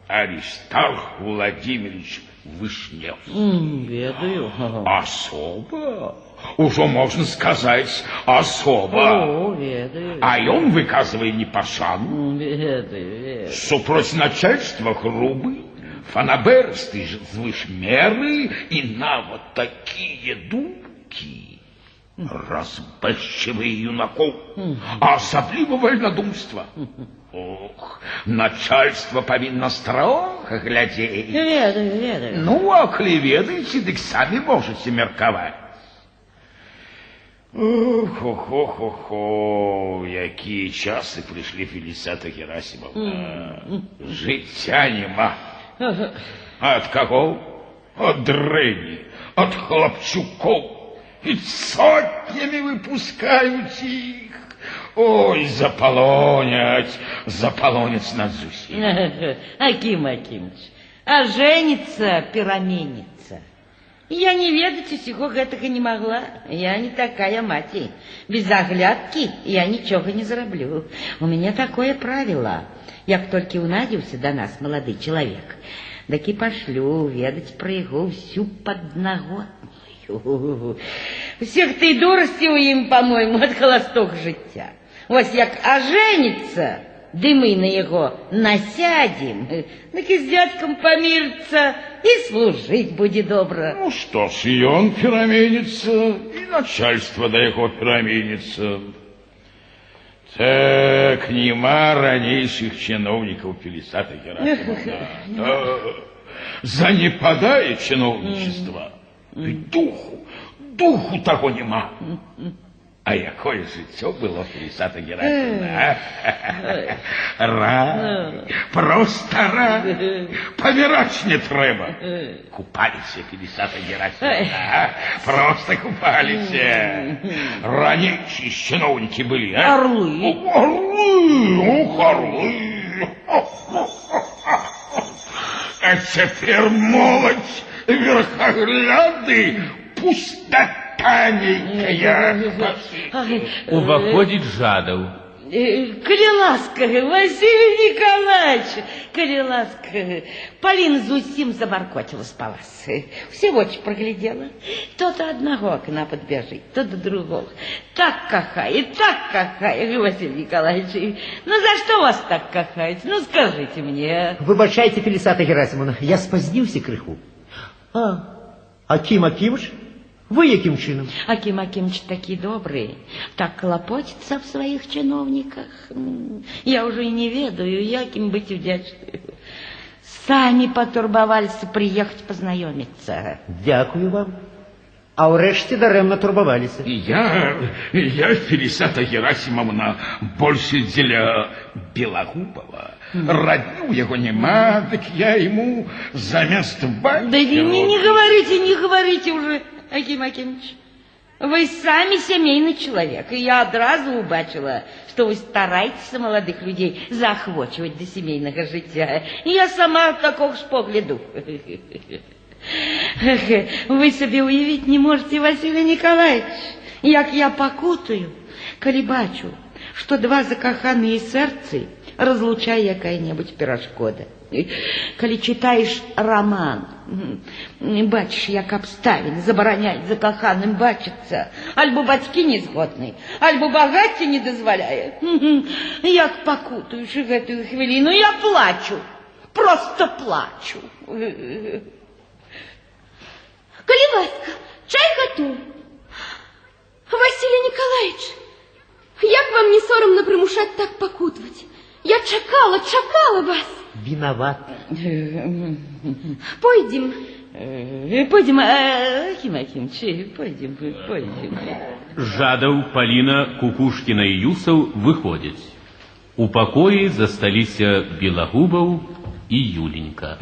Аристарх Владимирович Вышневский. Ведаю. Особа? Ужо можна сказаць, асоба. О, ведаю. А ён выказвае непашану. Ведаю. Супроць начальства грубы, фанабэрсты ж звыш меры і нават такія думкі разбэшчвае юнакоў, а асабліва вальнадумства. Ох, начальство павінна строга глядзець. Ведаю. Ну, а калі ведаеце, дык самі можаце меркаваць. Ох, ох, якія часы прыйшлі, Фелісата Герасімаўна. Жыцця няма. А ад каго? Ад дрэні, ад хлапчукоў. І сотнямі выпускаюць іх. Ой, запалоняць, запалоняць нас зусім. Акім Акімыч, а жэніцца пераменіцца. Я не ведаць усяго гэтага не магла. Я не такая маці. Без аглядкі я нічога не зараблю. У мяне такое правіла. Як толькі ўнадзіўся да нас малады чалавек, дык і пашлю ведаць пра яго ўсю паднаготную. Усіх той дурасці ў ім, по-мойму, ад халастога жыцця. Вось як ажэніцца, ды мы на яго насядзем, дык і з дзядзькам памірыцца, і служыць будзе добра. Ну што ж, і ён пераменіцца, і начальства да яго пераменіцца. Так, нема ранейшых чыноўнікаў, Фелісата Герасімаўна. Занепадае чыноўнічества. І духу таго нема. А якое жыццё было, Фелісата Герасімаўна, а? Рай, проста рай. Паміраць не трэба. Купаліся, Фелісата Герасімаўна, а? Проста купаліся. Ранейшыя чыноўнікі былі, а? Орлы. Орлы, ох, орлы. А цяпер моладзь, верхагляды, пустата нейкая. Уваходзіць Жадаў. Калі ласка, Василий Николаевич, калі ласка, Полина зусім замаркоцілась па вас. Усе вочы праглядзела. То да аднаго акна падбяжыць, то да другога. Так кахае, так кахае, Василий Николаевич. Ну, за што вас так кахаюць? Ну, скажите мне. Выбачайце, Фелісата Герасімаўна, я спазніўся крыху. А, Акім Акімыч? Вы якім чынам? Аким Акимыч такі добры, так клапоціцца аб сваіх чыноўніках. Я ўжо і не ведаю, як ім быць удзячнаю. Самі патурбаваліся прыехаць пазнаёміцца. Дзякую вам. А ўрэшце дарэмна турбаваліся. Я, Фелісата Герасімаўна, больш дзеля Белагубава. Радню яго няма, дык я яму замест бацькі. Да не говорите, не говорите уже, Аким Акимыч. Вы самі сямейны чалавек, і я адразу убачыла, што вы стараецеся маладых людзей заахвочваць да сямейнага жыцця. І я сама такога ж погляду. Вы сабе уявіць не можете, Василий Николаевич, як я пакутую, калі бачу, што два закаханыя сэрцы разлучае якая-небудзь перашкода. Калі чытаеш роман, бачыш, як абставіны забараняюць закаханым бачыцца, альбо бацькі не згодны, альбо багацце не дазваляе. Як пакутуеш гэтую хвіліну, я плачу, проста плачу. Калі ласка, чай гатоў. Василий Николаевич, як вам не сорамна прымушаць так пакутваць? Я чакала, чакала вас. Виноват. Пойдзем. Пойдзем, Аким Акимыч, пойдзем, пойдзем. Жадаў, Паліна, Кукушкіна і Юсаў выходзяць. У пакоі засталіся Белагубаў і Юленька.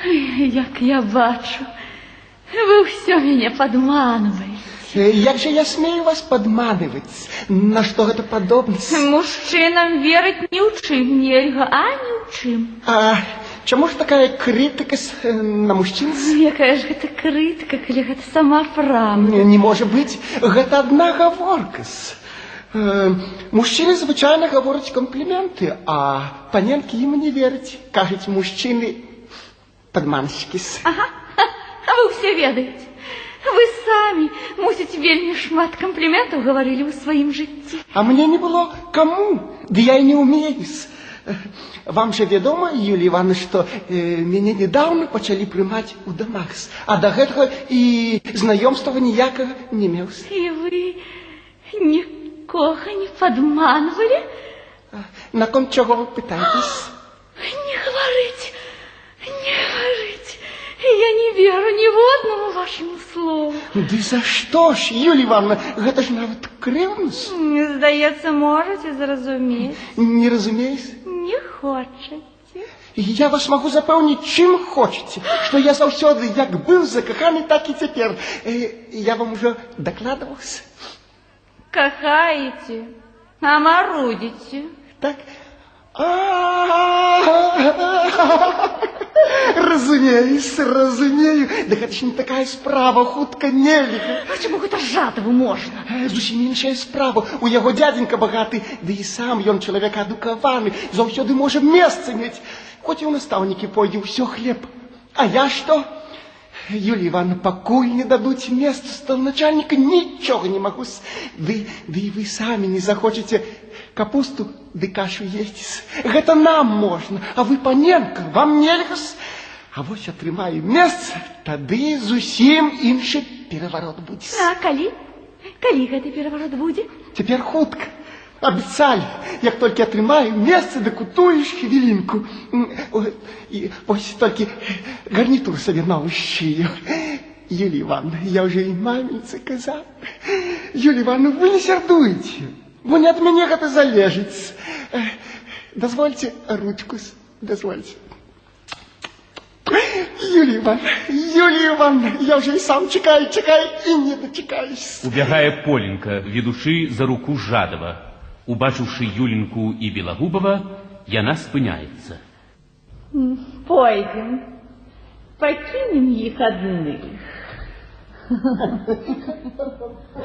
Як я бачу, вы ўсё мяне падманваеце. Як жа я смею вас падманваць? На што гэта падобна? Мужчынам верыць ні ў чым нельга, а ні ў чым. А чаму ж такая крытыка на мужчын? Якая ж гэта крытыка, калі гэта сама праўда? Не можа быць, гэта адна гаворка-с. Мужчыны звычайна гавораць компліменты, а паненкі ім не вераць. Кажуць, мужчыны падманшчыкі-с. Ага, а вы ўсё ведаеце. Вы самі, мусіць, вельмі шмат кампліментаў гаварылі ў сваім жыцці. А мне не было каму, ды я і не умею-с. Вам жа вядома, Юлія Івановна, што мяне недавно пачалі прымаць у дамах, а да гэтага і знаёмства ніякага не меў. І вы нікога не падманвалі? Наконт чаго вы пытаецесь? Не гаварыце, не гаварыце. Я не веру ніводнаму вашаму слову. Ды за што ж, Юлія Івановна, гэта ж нават крыўдна. Здаецца, можаце зразумець. Не разумеюсь. Не хочаце. Я вас магу запэўніць, чым хочаце, што я заўсёды як быў закаханы, так і цяпер. Я вам ужо дакладваўся. Кахаеце, а марудзіце. Так? Разумеюсь, разумею. Да гэта ж не такая справа, хутка нельга. А чаму гэта Жадаву можна? Зусім іншая справа. У яго дядзенька багаты, ды і сам ён чалавек адукаваны, заўсёды можа месца мець. Хоць і ў настаўнікі пойдзе, ўсё хлеб. А я што? Юлія Івановна, пакуль не дадуць месца столначальніка, нічога не магу. Ды і вы самі не захочаце капусту ды кашу есці. Гэта нам можна, а вы паненка, вам нельга. А вось атрымаю месца, тады зусім іншы пераварот будзе. А калі? Калі гэты пераварот будзе? Цяпер хутка. Абяцалі, як толькі атрымаю месца, дык у тую ж хвілінку. І вось толькі гарнітур сабе новы сшыю. Юлія Івановна, я ўжо і маменьцы казаў. Юлія Івановна, вы не сярдуйце, бо не ад мяне гэта залежыць. Дазвольце ручку, дазвольце. Юлія Івановна, я ўжо і сам чакаю, чакаю і не дачакаюсь. Убягае Поленька, ведучы за руку Жадова. Убачыўшы Юленьку і Белагубава, яна спыняецца. Пойдзем, пакінем іх адных.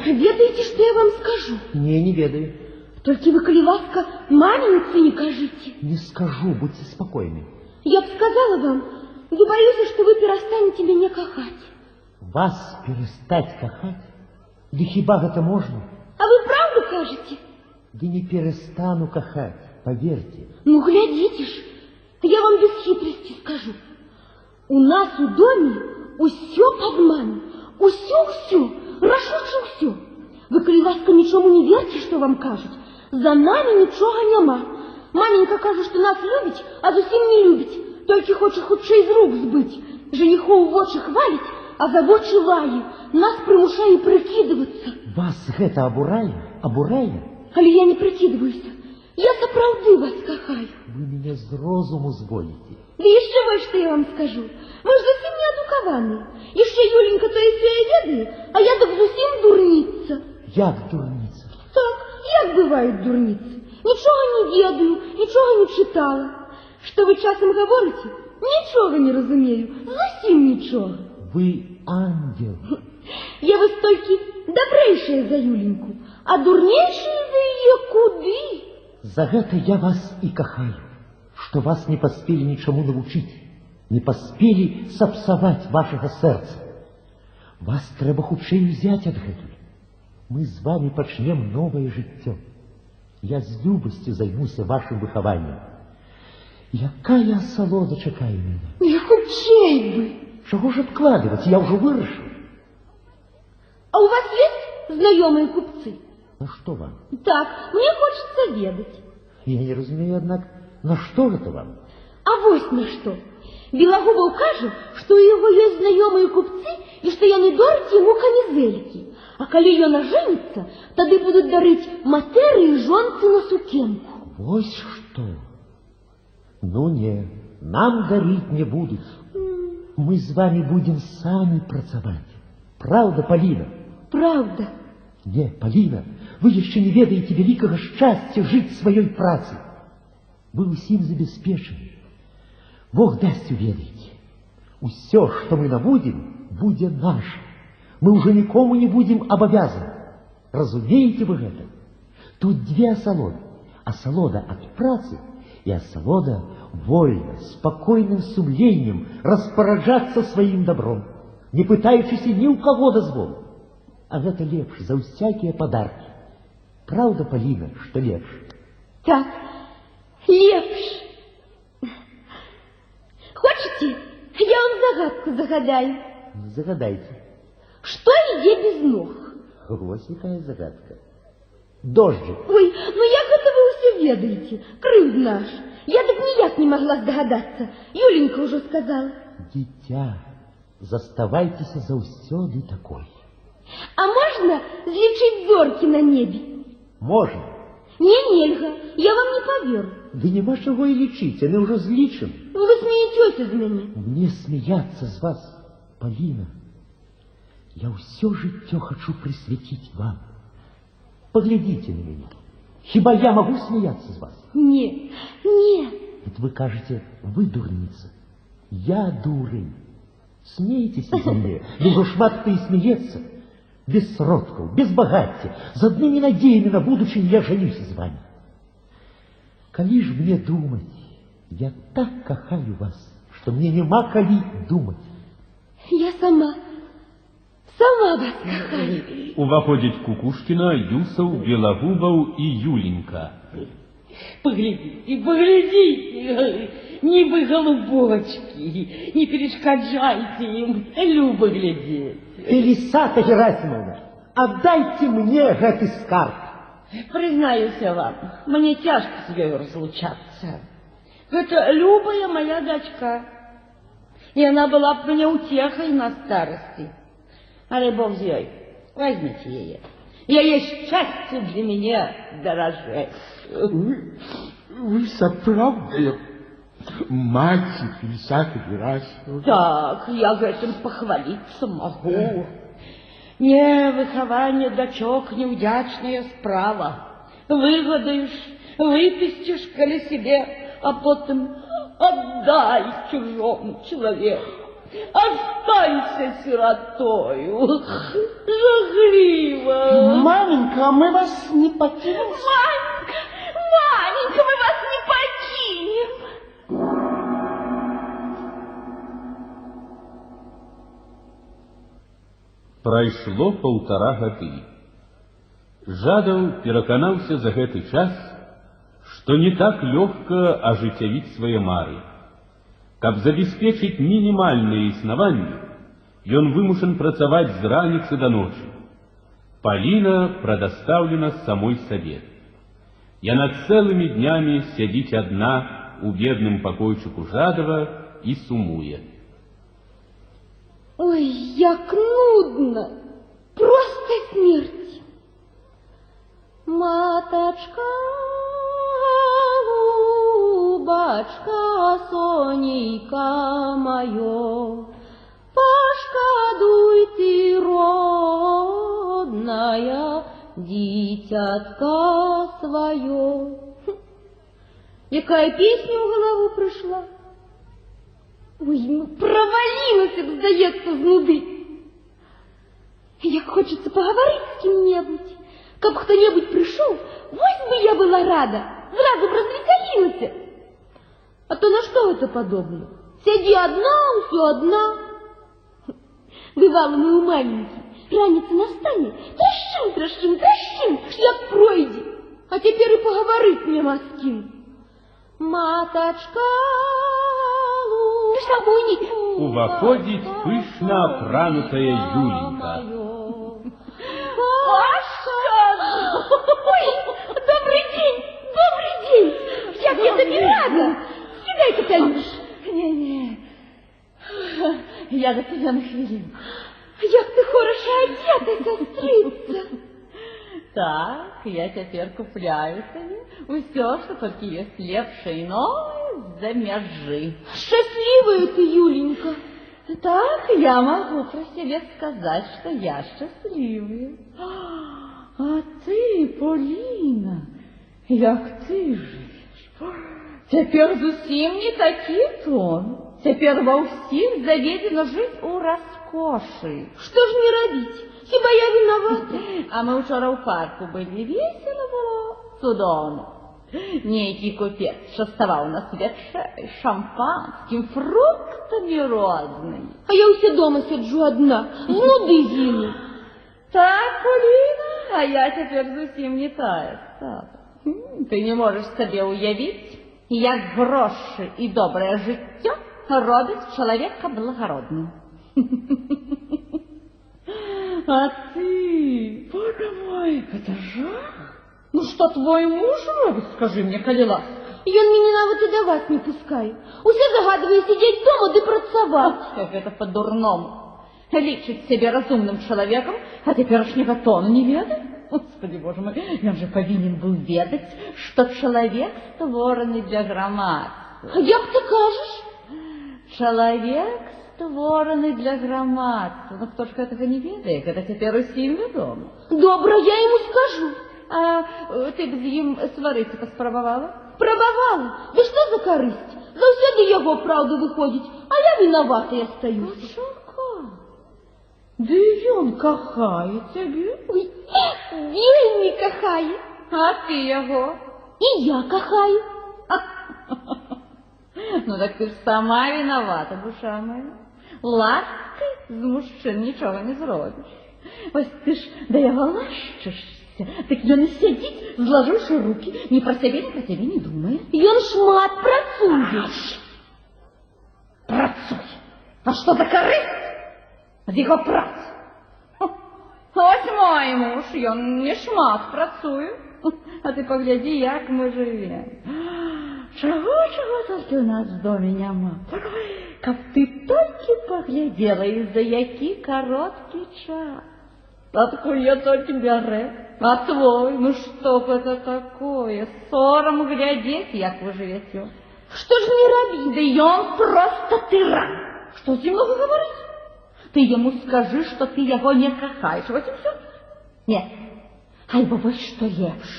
Ведаеце, што я вам скажу? Не, не ведаю. Толькі вы, калі ласка, маменьцы не кажыце. Не скажу, будзьце спакойны. Я б сказала вам, да баюся, што вы перастанеце мяне кахаць. Вас перастаць кахаць? Ды хіба гэта можна? А вы праўду кажаце? Ды не перастану кахаць, паверце. Ну, глядзіце ж, я вам без хітрасці скажу. У нас у доме усё падман, усё-усё, рашуча ўсё. Вы, калі ласка, нічому не верце, што вам кажуць. За намі нічога няма. Маменька кажа, што нас любіць, а зусім не любіць. Толькі хоча хутчэй з рук збыць. Жаніхоў у вочы хваліць, а за вочы лае. Нас прымушае прыкідвацца. Вас гэта абурае? Абурае? Але я не прыкідваюся. Я сапраўды вас кахаю. Вы мяне з розуму зводзіце. Ды яшчэ вось што я вам скажу. Мы ж зусім не адукаваны. Яшчэ Юленька то і сёе ведае, а я дык зусім дурніца. Як дурніца? Так, як бываюць дурніцы. Нічога не ведаю, нічога не чытала. Што вы часам гаворыце, нічога не разумею, зусім нічога. Вы ангел. Я вось толькі дабрэйшая за Юленьку, а дурнейшая за яе куды? За гэта я вас і кахаю, што вас не паспелі нічаму навучыць, не паспелі сапсаваць вашага сэрца. Вас трэба хутчэй узяць адгэтуль. Мы з вамі пачнем новае жыццё. Я з любасцю займуся вашым выхаваннем. Якая асалода чакае мяне? Не хутчэй бы! Чаго ж адкладваць? Я ўжо вырашыў. А у вас есть знаёмыя купцы? На што вам? Так, мне хочется ведаць. Я не разумею, аднак, на што гэта вам? А вось на што. Белагубаў кажа, што ў яго ёсць знаёмыя купцы і што яны дораць яму камізэлькі. А калі ён ажэніцца, тады будуць дарыць матэрыі жонцы на сукенку. Вось што. Ну не, нам дарыць не будуць. Мы з вамі будзем самі працаваць. Праўда, Паліна? Праўда. Не, Паліна, вы яшчэ не ведаеце вялікага шчасця жыць сваёй працай. Вы ўсім забяспечаны. Бог дасць, уведаеце. Усё, што мы набудзем, будзе наша. Мы ўжо нікому не будзем абавязаны. Разумееце вы гэта? Тут дзве асалоды. Асалода ад працы і асалода вольна, спакойным сумленнем распараджацца сваім добром, не пытаючыся ні ў каго дазволу. А гэта лепш за ўсякія падаркі. Праўда, Паліна, што лепш? Так, лепш. Хочаце, я вам загадку загадаю? Загадайце. Што ідзе без ног? Вось якая загадка. Дожджик. Ой, ну як гэта вы ўсё ведаеце? Крыўдна ж. Я так ніяк не могла здагадацца. Юленька ўжо сказала. Дзіця, заставайцеся заўсёды такой. А можна злічыць зоркі на небе? Можна. Не, нельга, я вам не паверу. Ды няма чаго і лічыць, яны ўжо злічаны. Вы смеецеся з мяне. Мне смяяцца з вас, Паліна. Я ўсё жыццё хачу прысвяціць вам. Паглядзіце на мяне. Хіба я магу смяяцца з вас? Не, не. Это вы кажаце, вы дурніца. Я дурень. Смейцеся за мяне. Да ўжо шмат хто і смеецца. Без сродкаў, без багацця, з аднымі надзеямі на будучыню я жанюся з вами. Калі ж мне думаць? Я так кахаю вас, што мне няма калі думаць. Я сама, сама вас кахаю. Уваходзіць Кукушкіна, Юсаў, Белагубаў і Юленька. Паглядзіце, паглядзіце, нібы галубочкі, не перашкаджайце ім, люба глядзець. Фелісата Герасімаўна, аддайце мне гэты скарб. Прызнаюся вам, мне цяжка з ёю разлучацца. Гэта любая моя дачка. І яна была б мне уцехай на старасці. Але Бог з ёй, возьміце яе. Яе шчасце для мяне даражэй. Вы сапраўдная маці Фелісаты Герасімаўны? Так, я гэтым пахваліцца магу. Не, выхаванне дачок няўдзячная справа. Выгадаеш, выпесціш каля сябе, а потым аддай чужому чалавеку. Останься сиротою. Жахліва. Маменька, мы вас не покинем. Маменька, маменька, мы вас не покинем. Прайшло паўтара гады. Жадаў пераканаўся за гэты час, што не так лёгка ажыццявіць свае мары. Каб забяспечыць мінімальнае існаванне, ён вымушан працаваць з раніцы да ночы. Паліна прадастаўлена самой сабе. Яна цэлымі днямі сядзіць адна ў бедным пакойчыку Жадава і сумуе. Ой, як нудна! Просто смерть! Матачка, голубачка, сонейка маё, пашкадуй ты, родная, дзіцятка сваё. Якая песня ў галаву прыйшла? Ой, ну провалилась б, здаецца, з нуды. Як хочется пагаварыць з кім-небудзь, каб хто-небудзь прыйшоў, вось бы я была рада, зразу б развесялілася. А то на што гэта падобна? Сядзі адна, усё адна. Бывала мы ў маленькі, раніца настане, трашчым, трашчым, трашчым, шлях пройдзе, а цяпер і пагаварыць няма з кім. Матачка, Уваходзіць пышна апранутая Юленька. Пашка! Ой, добрый день, добрый день! Як я табе рада! Сідай, Капелюш. Не-не, я да цябе на хвілінку. Як ты хораша адзета, сястрыца! Так, я цяпер купляю сабе ўсё, што толькі ёсць лепшае і новае з-за мяжы. Шчаслівая ты, Юленька. Так, я магу пра сябе сказаць, што я шчаслівая. А ты, Поліна, як ты жывеш? Цяпер зусім не такі тон. Цяпер ва ўсіх заведзена жыць у раскошы. Што ж мне рабіць? Хіба я вінавата? А мы учора ў парку былі. Весела было, цудоўна. Нейкі купец частаваў нас вячэрай, шампанскім, фруктамі рознымі. А я ўсё дома сяджу адна, з нуды гіну. Так, Поліна, а я цяпер зусім не тая стала. Ты не можаш сабе ўявіць, як грошы і добрае жыццё робяць чалавека благародным. А ты, боже мой, это жах. Ну што твой муж робіць, скажы мне, калі ласка? Ён мяне нават і да вас не пускае. Усе загадвае сядзець дома ды працаваць. Як гэта па-дурному. Лічыць сябе разумным чалавекам, а цяперашняга тону не ведае? Господи, боже мой, ён жа павінен быў ведаць, што чалавек створаны для грамадства. А як ты кажаш? Чалавек створаны для грамадства. Ну хто ж гэтага не ведае, гэта цяпер усім вядома. Добра, я яму скажу. А ты б з ім сварыцца паспрабавала? Прабавала. Ды што за карысць? Заўсёды яго праўда выходзіць, а я вінаватая астаюся. Чакай. Ды ён кахае цябе. Ой, вельмі кахае. А ты яго? І я кахаю. Ну так ты ж сама вінавата, душа моя. Ласкай з мужчын нічога не зробіш. Вось ты ж да яго лашчышся, так ён і сядзіць, злажыўшы рукі, ні пра сябе, ні пра цябе не думае. Ён шмат працуе. Працуе. А што за карысць ад яго працы? Вось мой муж, ён не шмат працуе. А ты паглядзі, як мы жывем. Чаго, чаго толькі ў нас в доме няма. Каб ты толькі паглядзела, і за які кароткі час. Адкуль я толькі бярэ? А твой, ну што гэта такое? Сорам глядзець, як вы жывяце. Што ж мне рабіць? Да ён проста тыран. Што з ім много гаварыць? Ты яму скажы, што ты яго не кахаеш. Вось і ўсё. Не. Альбо вось што лепш.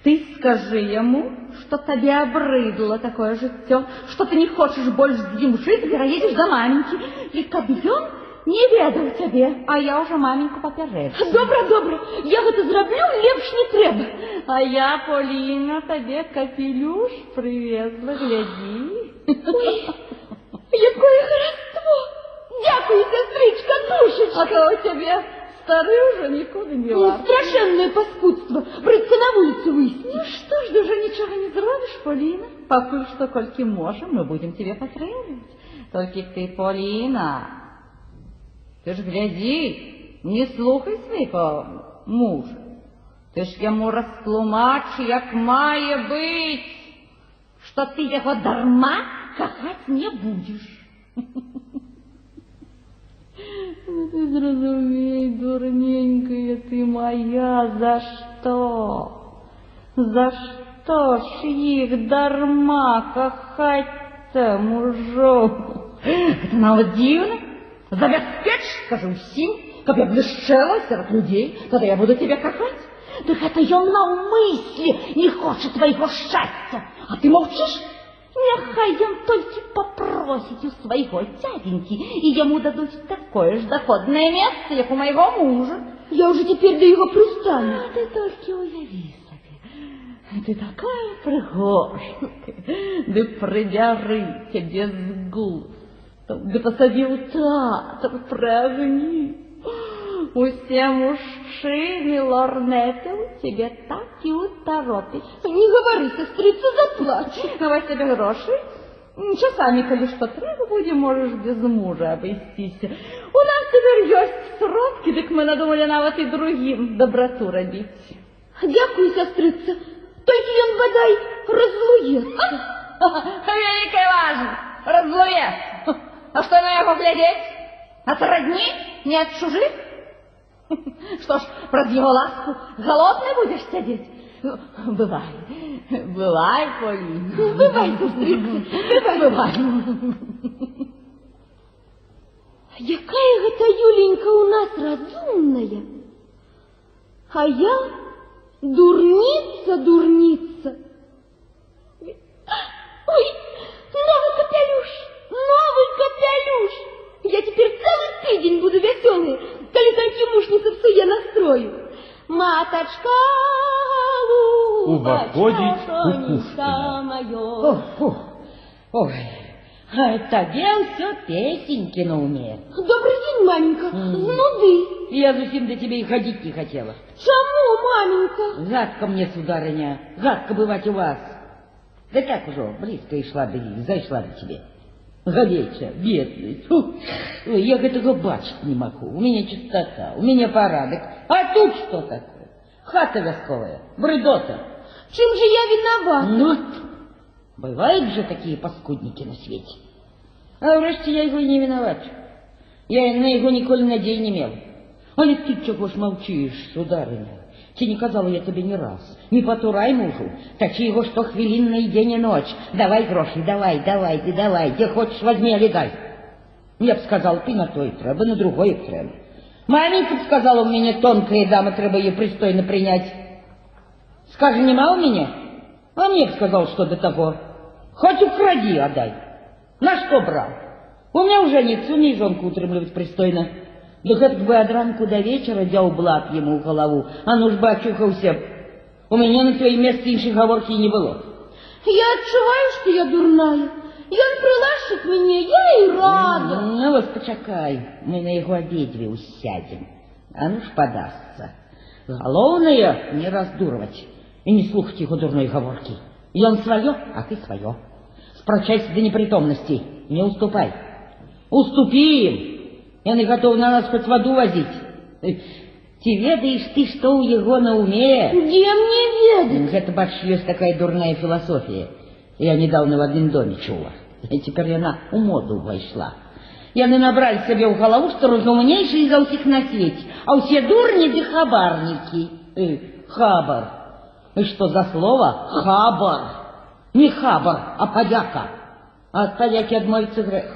Ты скажы яму, што табе абрыдла такое жыццё, што ты не хочаш больш з ім жыць, пераедзеш да маменькі, і каб ён не ведаў цябе, а я ўжо маменьку папярэджу. Добра, добра, я гэта зраблю, лепш не трэба. А я, Поліна, табе капелюш прывезла, глядзі. Ой, якое хараство! Дзякую, сястрычка, душачка. А то ў цябе стары ўжо нікуды не варты. Страшэннае паскудства, брыдка на вуліцу выйсці. Ну што ж, ты ўжо нічога не зробіш, Поліна. Пакуль што колькі можам, мы будзем цябе падтрымліваць. Толькі ты, Поліна, ты ж глядзі, не слухай свайго мужа. Ты ж яму растлумач, як мае быць, што ты яго дарма кахаць не будзеш. Ну ты зразумей, дурненькая ты моя, за што? За што ж іх дарма кахаць-то, мужоў? Гэта нават дзіўна. Забяспеч, скажы ўсім, каб я блішчэла сярод людзей, тады я буду цябе кахаць. Дык гэта ён наўмысле не хоча твайго шчасця, а ты маўчыш? Няхай ён толькі папросіць у свайго дзядзенькі, і яму дадуць такое ж даходнае месца, як у майго мужа. Я ўжо цяпер да яго прыстану. А ты толькі уяві сабе, ты такая прыгоженькая, ды прыбяры цябе з густам, ды пасадзі ў тэатр пры агні. Усе мужчыны ларнеты ў цябе так і ўтаропяць. Не гавары, сястрыца, заплачу. На вось табе грошы. Часамі, калі што трэба будзе, можаш без мужа абысціся. У нас цяпер ёсць сродкі, дык мы надумалі нават і другім дабрату рабіць. Дзякую, сястрыца. Толькі ён, бадай, раззлуецца. Вялікая важнасць, раззлуецца. А што на яго глядзець? Ад радні, не ад чужых? Што ж, праз яго ласку галодны будзеш сядзець? Бывай, бывай, Поліна. Бывай, сястрыца, бывай. Бывай. Якая гэта Юленька у нас разумная. А я дурніца, дурніца. Ой, новы капялюш, новы капялюш. Я цяпер цэлы тыдзень буду вясёлая, калі толькі муж не сапсуе настрою. Матачка, Уваходзіць Кукушкіна. Ох, ой, а табе ўсё песенькі на уме. Добры дзень, маменька, з нуды. Я зусім да цябе і хадзіць не хацела. Чаму, маменька? Гадка мне, сударыня, гадка бываць у вас. Да так ужо, блізка ішла да і зайшла да цябе. Галеча, беднасць. Фу. Ой, я гэтага бачыць не магу. У мяне чистота, у мяне парадак. А тут что такое? Хата вясковая, брыдота. Чым же я виновата? Ну, бывают же такие паскудники на свете. А ўрэшце я яго і не вінавачу. Я на яго ніколі надзей не мела. Але ты чаго ж маўчыш, сударыня? Ці не казала я табе не раз? Не патурай мужу, тачы яго штохвілінна і дзень і ноч. Давай грошы, давай, давай, ты давай, дзе хочаш вазьмі, але дай. Я б сказал, ты на то і трэба, на другое трэба. Маменька б сказала, у мяне тонкая дама, трэба ее прыстойна прыняць. Скажи, нема у мяне? А мне б сказал, что до того. Хоть укради, отдай. На что брал? У меня уже нет, умей жонку утрымліваць прыстойна. Да гэтак бы ад ранку до вечара дзяўбла б яму ў галаву, а ну ж бы ачухаўся б. У мяне на тваім месцы іншай гаворкі і не было. Я адчуваю, што я дурная. Ён прылашчыць мяне, я і рада. Ну, вось пачакай, мы на яго абедзве усядзем. А ну ж падасца. Галоўнае не раздурваць і не слухаць яго дурной гаворкі. Ён сваё, а ты сваё. Спрачайся да непрытомнасці, не уступай. Уступі ім, яны гатовы на нас хоць ваду вазіць. Ці ведаеш ты, што ў яго на уме? Дзе мне ведаць? Гэта, бачыш, ёсць такая дурная філасофія. Я недавно в адным доме чула. І цяпер яна ў моду ўвайшла. Яны набралі сабе ў галаву, што разумнейшыя за ўсіх на свеце, а ўсе дурні ды хабарнікі. Хабар. І што за слова? Хабар. Не хабар, а падяка. А ад падякі адмовіцца грэх.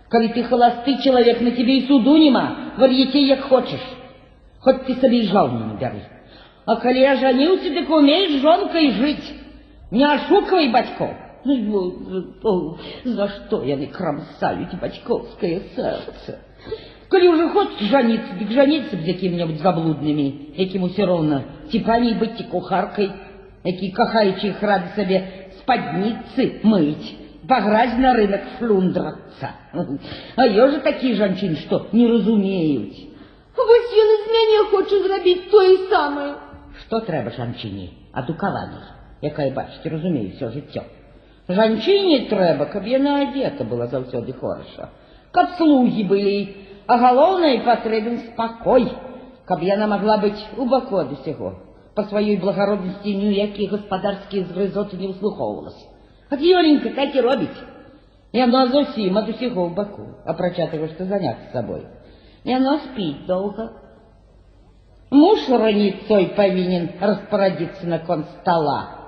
Калі ты халасты чалавек, на цябе і суду нема, вар'яцей як хочаш. Хоць ты сабе і жаўну не бяры. А калі ажаніўся, дык умей з жонкай жыць. Не ашуквай бацькоў. Ну, за што яны крамсаюць бацькоўскае сэрца? Калі ўжо хочаш жаніцца, дык жаніцца б з якім-небудзь заблуднымі, якім усё роўна, ці паняй быць, ці кухаркай, які, кахаючы іх, рады сабе спадніцы мыць, па гразь на рынок шлюндрацца. А ёсць жа такія жанчыны, што не разумеюць. Вось ён і з мяне хоча зрабіць тое самае. Што трэба жанчыне, адукаванай, якая, бачыце, разумее ўсё жыццё? Жанчыне трэба, каб яна адзета была заўсёды хораша, каб слугі былі, а галоўнае, патрэбен спакой, каб яна магла быць у баку ад усяго. Па сваёй благароднасці ні ў якія гаспадарскія згрызоты не ўслухоўвалася. А Юленька так і робіць. Яна зусім ад усяго ў баку, апрача таго, што заняцца сабой. Яна спіць доўга. Муж раніцой павінен распарадзіцца наконт стала.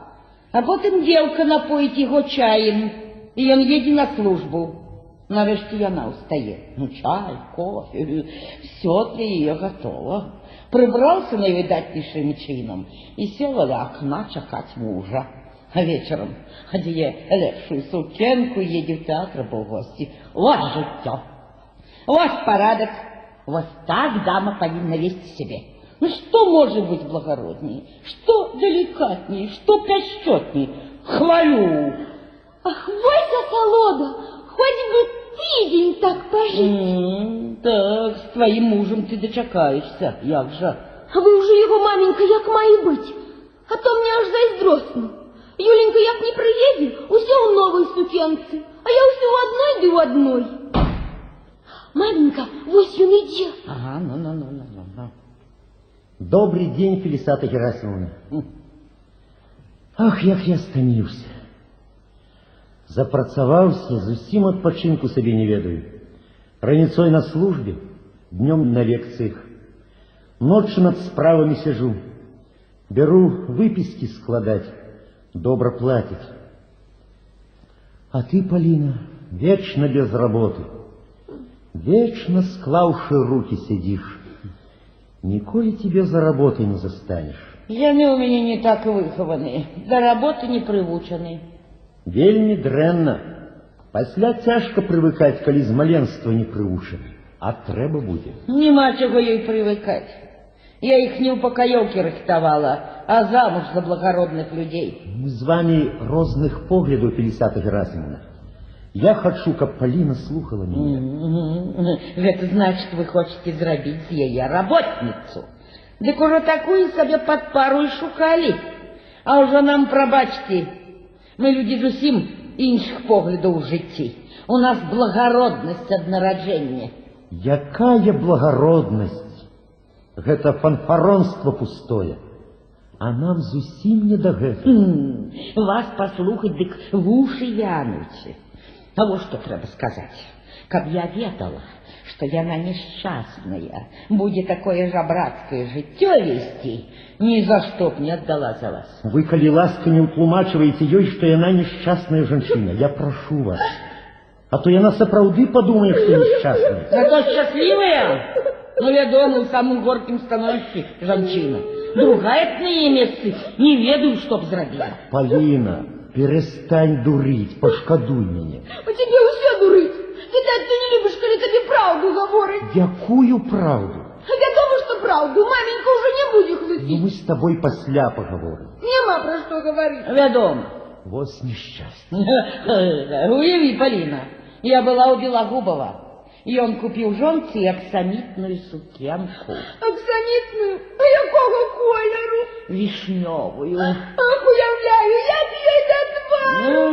А потым дзеўка напоіць яго чаем, і ён едзе на службу. Нарэшце яна ўстае. Ну, чай, кофе, всё для яе гатова. Прыбраўся найвыдатнейшым чынам і села ля акна чакаць мужа. А вечарам адзее лепшую сукенку, едзе ў тэатр або ў госці. Вот жыццё. Вот парадак. Вот так дама павінна весці сябе. Ну што можа быць благародней? Што далікатней? Што пяшчотней? Хвалю! Ах, вось асалода! Хоць бы тыдзень так пажыць. Так, з тваім мужам ты дачакаешся, як жа? А вы ўжо яго, маменька, як мае быць. А то мне аж зайздросна. Юленька як не прыедзе, усё ў новай сукенцы, а я ўсё ў адной ды ў адной. Маменька, вось ён ідзе. Ага, ну. Добрый день, Фелисата Герасимовна. Ах, як я стаміўся. Запрацаваўся, зусім адпачынку сабе не ведаю. Раніцой на службе, днём на лекцыях. Ноччу над справамі сяжу. Бяру выпіскі складаць, добра плацяць. А ты, Паліна, вечна без работы. Вечна склаўшы рукі сядзіш. Ніколі цябе за работай не застанеш. Яны ў мяне не так выхаваны, да работы не прывучаны. Вельмі дрэнна. Пасля цяжка прывыкаць, калі з маленства не прывучаны. А трэба будзе. Нема чаго ёй прывыкаць. Я іх не ў пакаёўкі рыхтавала, а замуж за благародных людзей. Мы з вамі розных поглядаў, Фелісата Герасімаўна. Я хачу, каб Паліна слухала мяне. Гэта значыць, вы хочаце зрабіць з яе работніцу. Дык ужо такую сабе пад пару і шукалі. А ўжо нам прабачце, мы людзі зусім іншых поглядаў у жыцці. У нас благароднасць ад нараджэння. Якая благароднасць? Гэта фанфаронство пустое. А нам зусім не да гэтага. Вас паслухаць, дык вушы вянуць. А вот што трэба сказаць. Каб я ведала, што яна няшчасная, будзе такое жабрацкае жыццё весці, ні за што б не аддала за вас. Вы, калі ласка, не ўтлумачваеце ёй, што яна няшчасная жанчына. Я прашу вас. А то яна сапраўды падумае, што няшчасная. Зато шчаслівая? Ну, вядома, у самым горкім становішчы жанчына. Другая б на яе месцы не ведаю, што б зрабіла. Паліна, перестань дурыць, пашкадуй мяне. У цябе ўсё дурыць. Відаць, ты не любіш, калі табе праўду гавораць. Якую праўду? Вядома, што праўду. Маменька ўжо не будзе хлусіць. Ну, мы з табой пасля пагаворым. Няма пра што гаварыць. Вядома. Вось несчастье. Уяві, Паліна, я была ў Белагубава. І ён купіў жонцы аксамітную сукенку. Аксамітную? А якога колеру? Вішнёвую. Ах, уяўляю, як ёй да твару!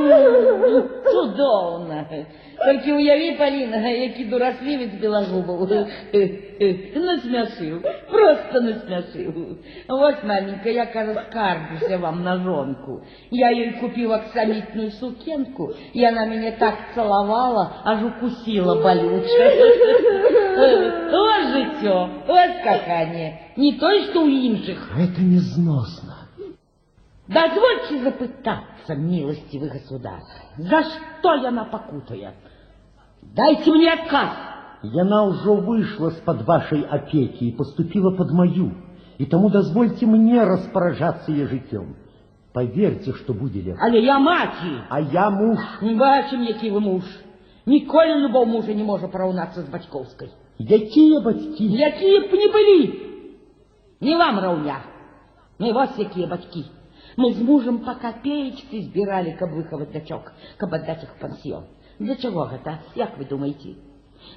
Цудоўна. Толькі уяві, Паліна, які дураслівец Белагубаў. Насмяшыў, проста насмяшыў. Вось, маменька, я, кажа, скарджуся вам на жонку. Я ёй купіў аксамітную сукенку, і яна мяне так цалавала, аж укусіла балюча. Вось жыццё, вось каханне. Не той, што ў іншых. Гэта незносна. Дазвольце запытацца, милостивый государь, за што яна пакутуе? Дайце мне адказ. Яна ўжо выйшла з-пад вашай апекі і паступіла пад маю, і таму дазвольце мне распараджацца яе жыццём. Паверце, што будзе лепш. Але я маці. А я муж. Бачым, які вы муж. Ніколі любоў мужа не можа параўнацца з бацькоўскай. Якія бацькі? Якія б ні былі. Не вам раўня. Мы вось якія бацькі. Мы з мужам па капеечцы збіралі, каб выхаваць дачок, каб аддаць іх у пансіён. Для чаго гэта, як вы думаеце?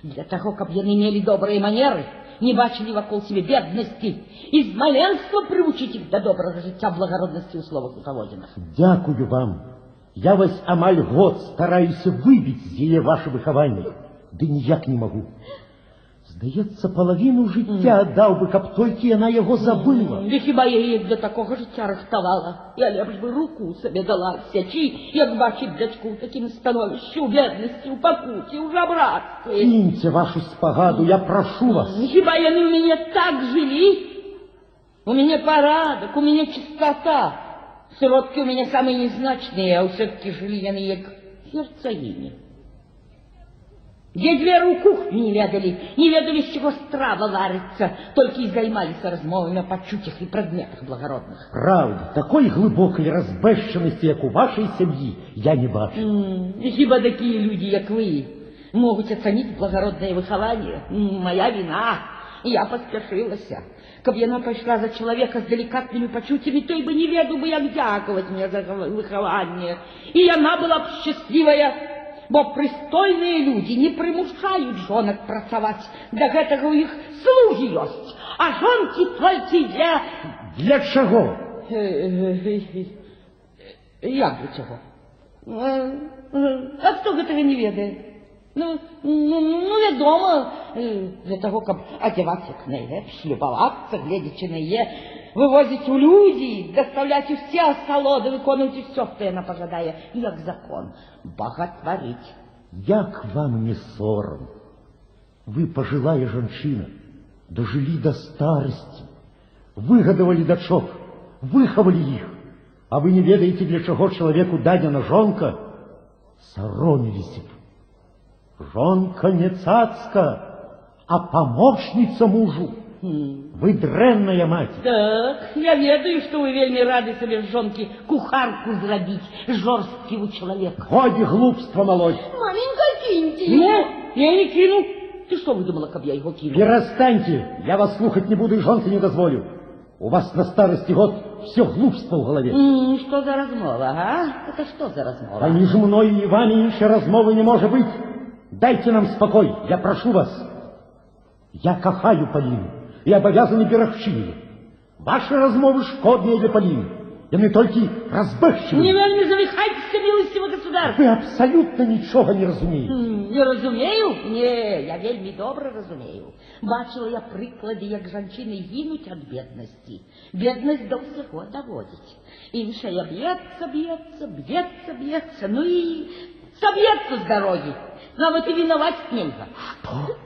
Для таго, каб яны мелі добрыя манеры, не бачылі вакол сябе беднасці і з маленства прывучыць іх да добрага жыцця, благароднасці ў словах і паводзінах. Дзякую вам. Я вось амаль год стараюся выбіць з яе ваше выхаванне, ды ніяк не магу. Здаецца, палавіну жыцця аддаў бы, каб толькі яна яго забыла. Ды хіба я яе для такога жыцця рыхтавала? Я лепш бы руку сабе дала адсячы, як бачыць дачку ў такім становішчы, у беднасці, у пакуце, у жабрацтве. Кіньце вашу спагаду, я прашу вас. Хіба яны ў мяне так жылі? У мяне парадак, у мяне чыстата. Сродкі ў мяне самыя незначныя, а ўсё-такі жылі яны як герцагіні. Дзе дзверы ў кухню не ведалі, не ведалі, з чаго страва варыцца, толькі і займаліся размовамі о пачуццях і прадметах благародных. Праўда, такой глыбокай разбэшчанасці, як у вашай сям'і, я не бачу. Хіба такія людзі, як вы, могуць ацаніць благароднае выхаванне? Мая віна, я паспяшылася. Каб яна пайшла за чалавека з далікатнымі пачуццямі, той бы не ведаў бы, як дзякаваць мне за выхаванне. І яна была б шчаслівая, бо прыстойныя людзі не прымушаюць жонак працаваць. Да гэтага ў іх слугі ёсць, а жонкі толькі для... Для чаго? Як для чаго? А хто гэтага не ведае? Ну, вядома, для таго, каб адзявацца як найлепш, любавацца, гледзячы на яе, вывозіць у людзі, дастаўляць усе асалоды, выконваць усё, што яна пажадае, як закон, багатварыць. Як вам не сорам? Вы пажылая жанчына, дажылі да старасці, выгадавалі дачок, выхавалі іх, а вы не ведаеце, для чаго чалавеку дадзена жонка? Сароміліся б. Жонка не цацка, а памочніца мужу. Вы дрэнная маць. Так, я ведаю, што вы вельмі рады сабе з жонкі кухарку зрабіць, жорсткі вы чалавек. Годзе глупства малоць. Маменька, кіньце. Не, я не кіну. Ты што выдумала, каб я яго кінула? Перастаньце, я вас слухаць не буду і жонцы не дазволю. У вас на старасці год все глупства ў галаве. Што за размова, а? Это што за размова? Паміж мной і вамі іншай размовы не можа быць. Дайце нам спакой, я прашу вас. Я кахаю Паліну і абавязаны берагчы яе. Вашы размовы шкодныя для Паліны. Яны толькі разбэшчваюць. Не вельмі завіхайцеся, милостивый государь. Вы абсалютна нічога не разумееце. Не разумею? Не, я вельмі добра разумею. Бачыла я прыклады, як жанчыны гінуць ад беднасці. Беднасць да ўсяго даводзіць. Іншая б'ецца, б'ецца, б'ецца, б'ецца, ну і саб'ецца з дарогі. Нават і вінаваць нельга. Што?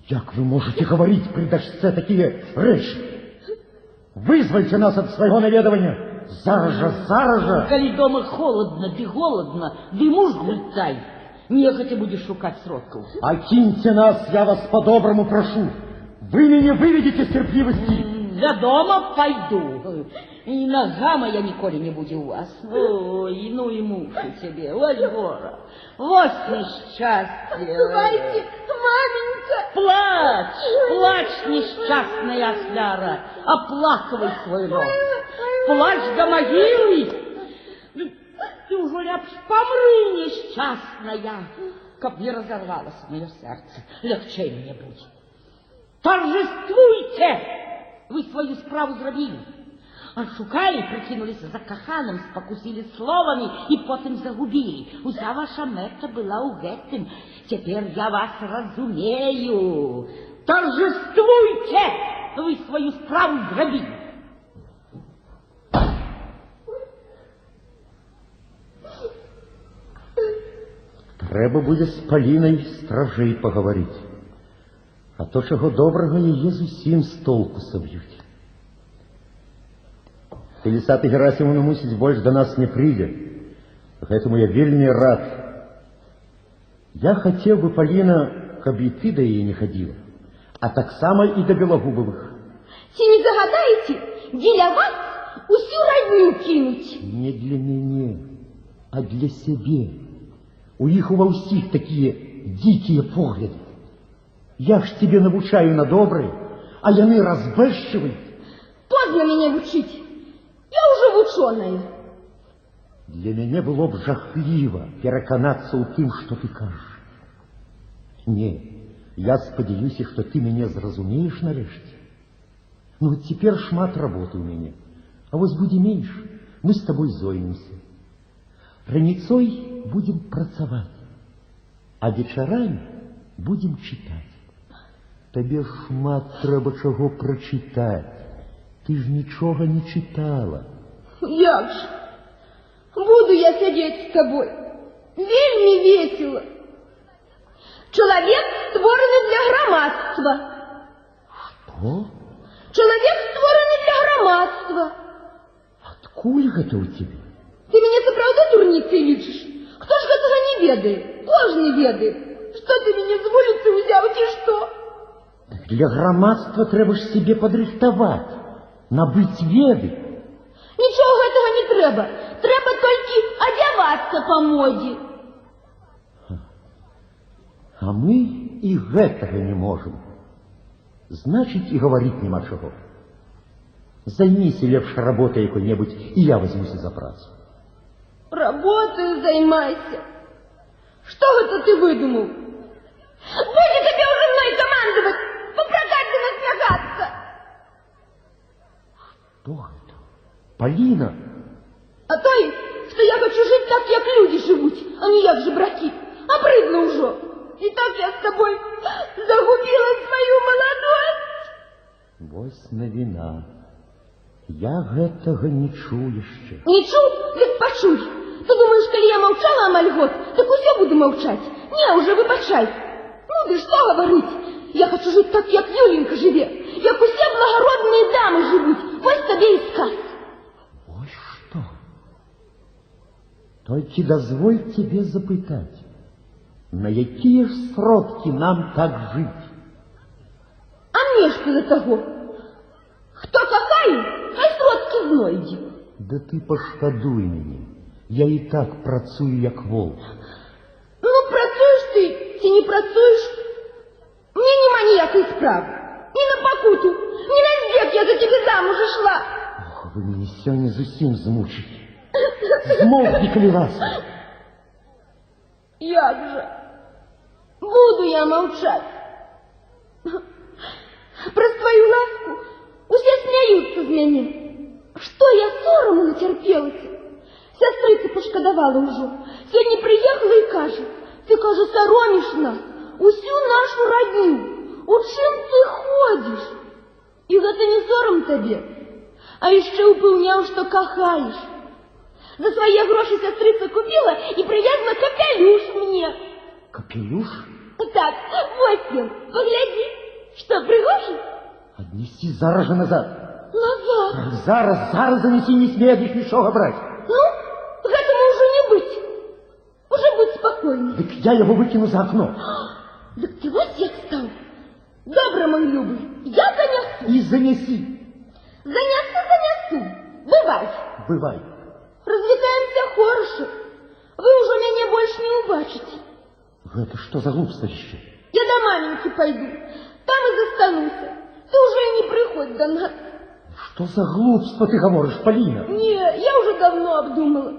Як вы можаце гаварыць пры дачцэ такія рэчы? Вызвальце нас ад свайго наведавання. Зараз жа, зараз жа. Калі дома холадна, ды голадна, ды муж гульцай, нехаця будзеш шукаць сродкаў. Пакіньце нас, я вас по-добраму прашу. Вы мяне выведзеце з цярплівасці. Вядома, пайду. І нага моя ніколі не будзе ў вас. Ой, ну і муж у цябе, вось гора, вось несчастье. Бывайце, маменька. Плач, плач, несчастная ахвяра, оплакивай свой род. Плач до могилы. Ужо лепш памры, несчастная, каб не разорвалось мое сердце. Легче мне будет. Торжествуйте! Вы свою справу зрабілі. Адшукалі, прыкінуліся закаханым, спакусілі словамі і потым загубілі. Уся ваша мэта была ў гэтым. Цяпер я вас разумею. Торжествуйте! Вы сваю справу зрабілі. Трэба будзе з Палінай стражэй пагаварыць. А то чаго добрага яе зусім з толку саб'юць. Фелісата Герасімаўна, мусіць, больш да нас не прыйдзе. Гэтаму я вельмі рад. Я хацеў бы, Паліна, каб і ты да яе не хадзіла, а таксама і да Белагубавых. Ці не загадаеце, дзеля вас усю радню кінуць? Не для мяне, а для сябе. У іх ува ўсіх такія дзікія погляды. Я ж цябе навучаю на добрае, а яны разбэшчваюць. Позна мяне вучыць. Я ўжо вучоная. Для мяне было б жахліва пераканацца ў тым, што ты кажаш. Не, я спадзяюся, што ты мяне зразумееш нарэшце. Ну, вот цяпер шмат работы ў мяне, а вось будзе менш, мы з табой зоймемся. Раніцой будзем працаваць, а вечарамі будзем чытаць. Табе шмат трэба чаго прачытаць. Ты ж нічога не чытала. Як ж? Буду я сядзець з табой. Вельмі весело. Чалавек створаны для грамадства. Што? Чалавек створаны для грамадства. Адкуль гэта ў цябе? Ты мяне сапраўды дурніцай лічыш? Хто ж гэтага не ведае? Кожны ведае. Што ты мяне з вуліцы ўзяў ці што? Для грамадства трэба ж сябе падрыхтаваць, набыць веды. Нічога гэтага не трэба. Трэба толькі адзявацца па модзе. А мы і гэтага не можам. Значыць, і гаварыць няма чаго. Займіся лепш работай якой-небудзь, і я возьмуся за працу. Работаю займайся. Што гэта ты выдумаў? Будзе табе ўжо мной камандаваць, папракаць ды насмяхацца. Што гэта? Паліна? А той, што я хачу жыць так, як людзі жывуць, а не як жабракі. Абрыдла ўжо. І так я з табой загубіла сваю маладосць. Вось навіна. Я гэтага не чуў яшчэ. Не чуў? Дык пачуй. Ты думаеш, калі я маўчала амаль год, так усё буду маўчаць. Не, уже выбачай. Ну ды што гаварыць? Я хачу жыць так, як Юленька жыве, як усе благародныя дамы жывуць. Вось табе і сказ. Вось што. Толькі дазволь цябе запытаць, на якія ж сродкі нам так жыць? А мне што да таго? Хто кахае, хай сродкі знойдзе. Да ты пашкадуй мяне. Я і так працую, як вол. Ну, працуеш ты ці не працуеш, мне няма ніякай справы. Ні на пакуту, ні на здзек я за цябе замуж ішла. Ох, вы мяне сёння зусім змучылі. Змоўкні, калі ласка. Як жа? Буду я маўчаць. Праз тваю ласку усе смяюцца з мяне. Што я сораму нацярпелася? Сястрыца пашкадавала ўжо. Сёння прыехала і кажа: ты, кажа, сароміш нас, усю нашу радню. У чым ты ходзіш? І гэта не сорам табе. А яшчэ ўпэўняў, што кахаеш. За свае грошы сястрыца купіла і прывезла капялюш мне. Капелюш? Так, вось ён, паглядзі. Што, прыгожы? Аднесі зараз жа назад. Назад? Зараз, зараз занесі, не смей ад іх нічога браць. Ну, гэтаму ўжо не быць. Уже будь спакойны. Дык я яго выкіну за акно. Дык ты вось як стаў. Добра, мой любы, я занясу. І занясі. Занясу, занясу. Бывай. Бывай. Развітаемся хораша. Вы ўжо мяне больш не ўбачыце. Гэта што за глупства яшчэ? Я да маменькі пайду. Там і застануся. Ты ўжо і не прыходзь да нас. Што за глупства ты гаворыш, Паліна? Не, я ўжо давно абдумала.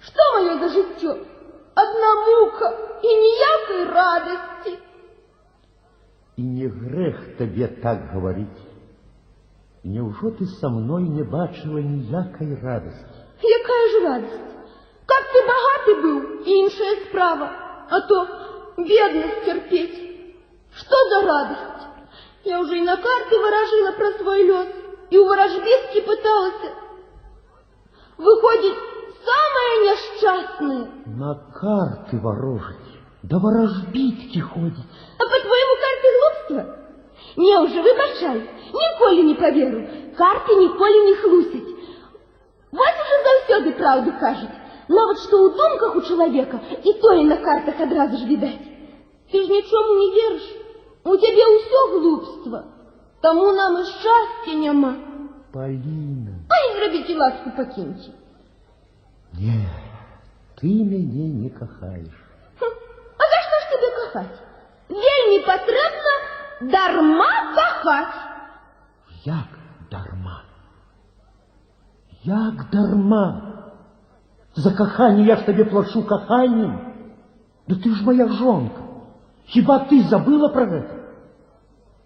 Што маё за жыццё? Адна мука і ніякай радасці. І не грэх табе так гаварыць. Няўжо ты са мной не бачыла ніякай радасці? Якая ж радасць? Каб ты багаты быў, іншая справа, а то беднасць цярпець. Што за радасць? Я ўжо і на карты варажыла пра свой лёс, і ў варажбіткі пыталася. Выходзіць, самая няшчасная. На карты варожыць, да варажбіткі ходзіць. А па-твойму, карты глупства? Не, ўжо выбачай, ніколі не паверу. Карты ніколі не хлусяць. Вось ужо заўсёды праўду кажуць. Нават што ў думках у чалавека, і тое на картах адразу ж відаць. Ты ж нічому не верыш. У цябе ўсё глупства. Таму нам і шчасця няма. Паліна. Ай, зрабіце ласку, пакіньце. Не, ты мяне не кахаеш. А за што ж цябе кахаць? Вельмі патрэбна дарма кахаць. Як дарма? Як дарма? За каханне я ж табе плачу каханнем. Да ты ж моя жонка. Хіба ты забыла пра гэта?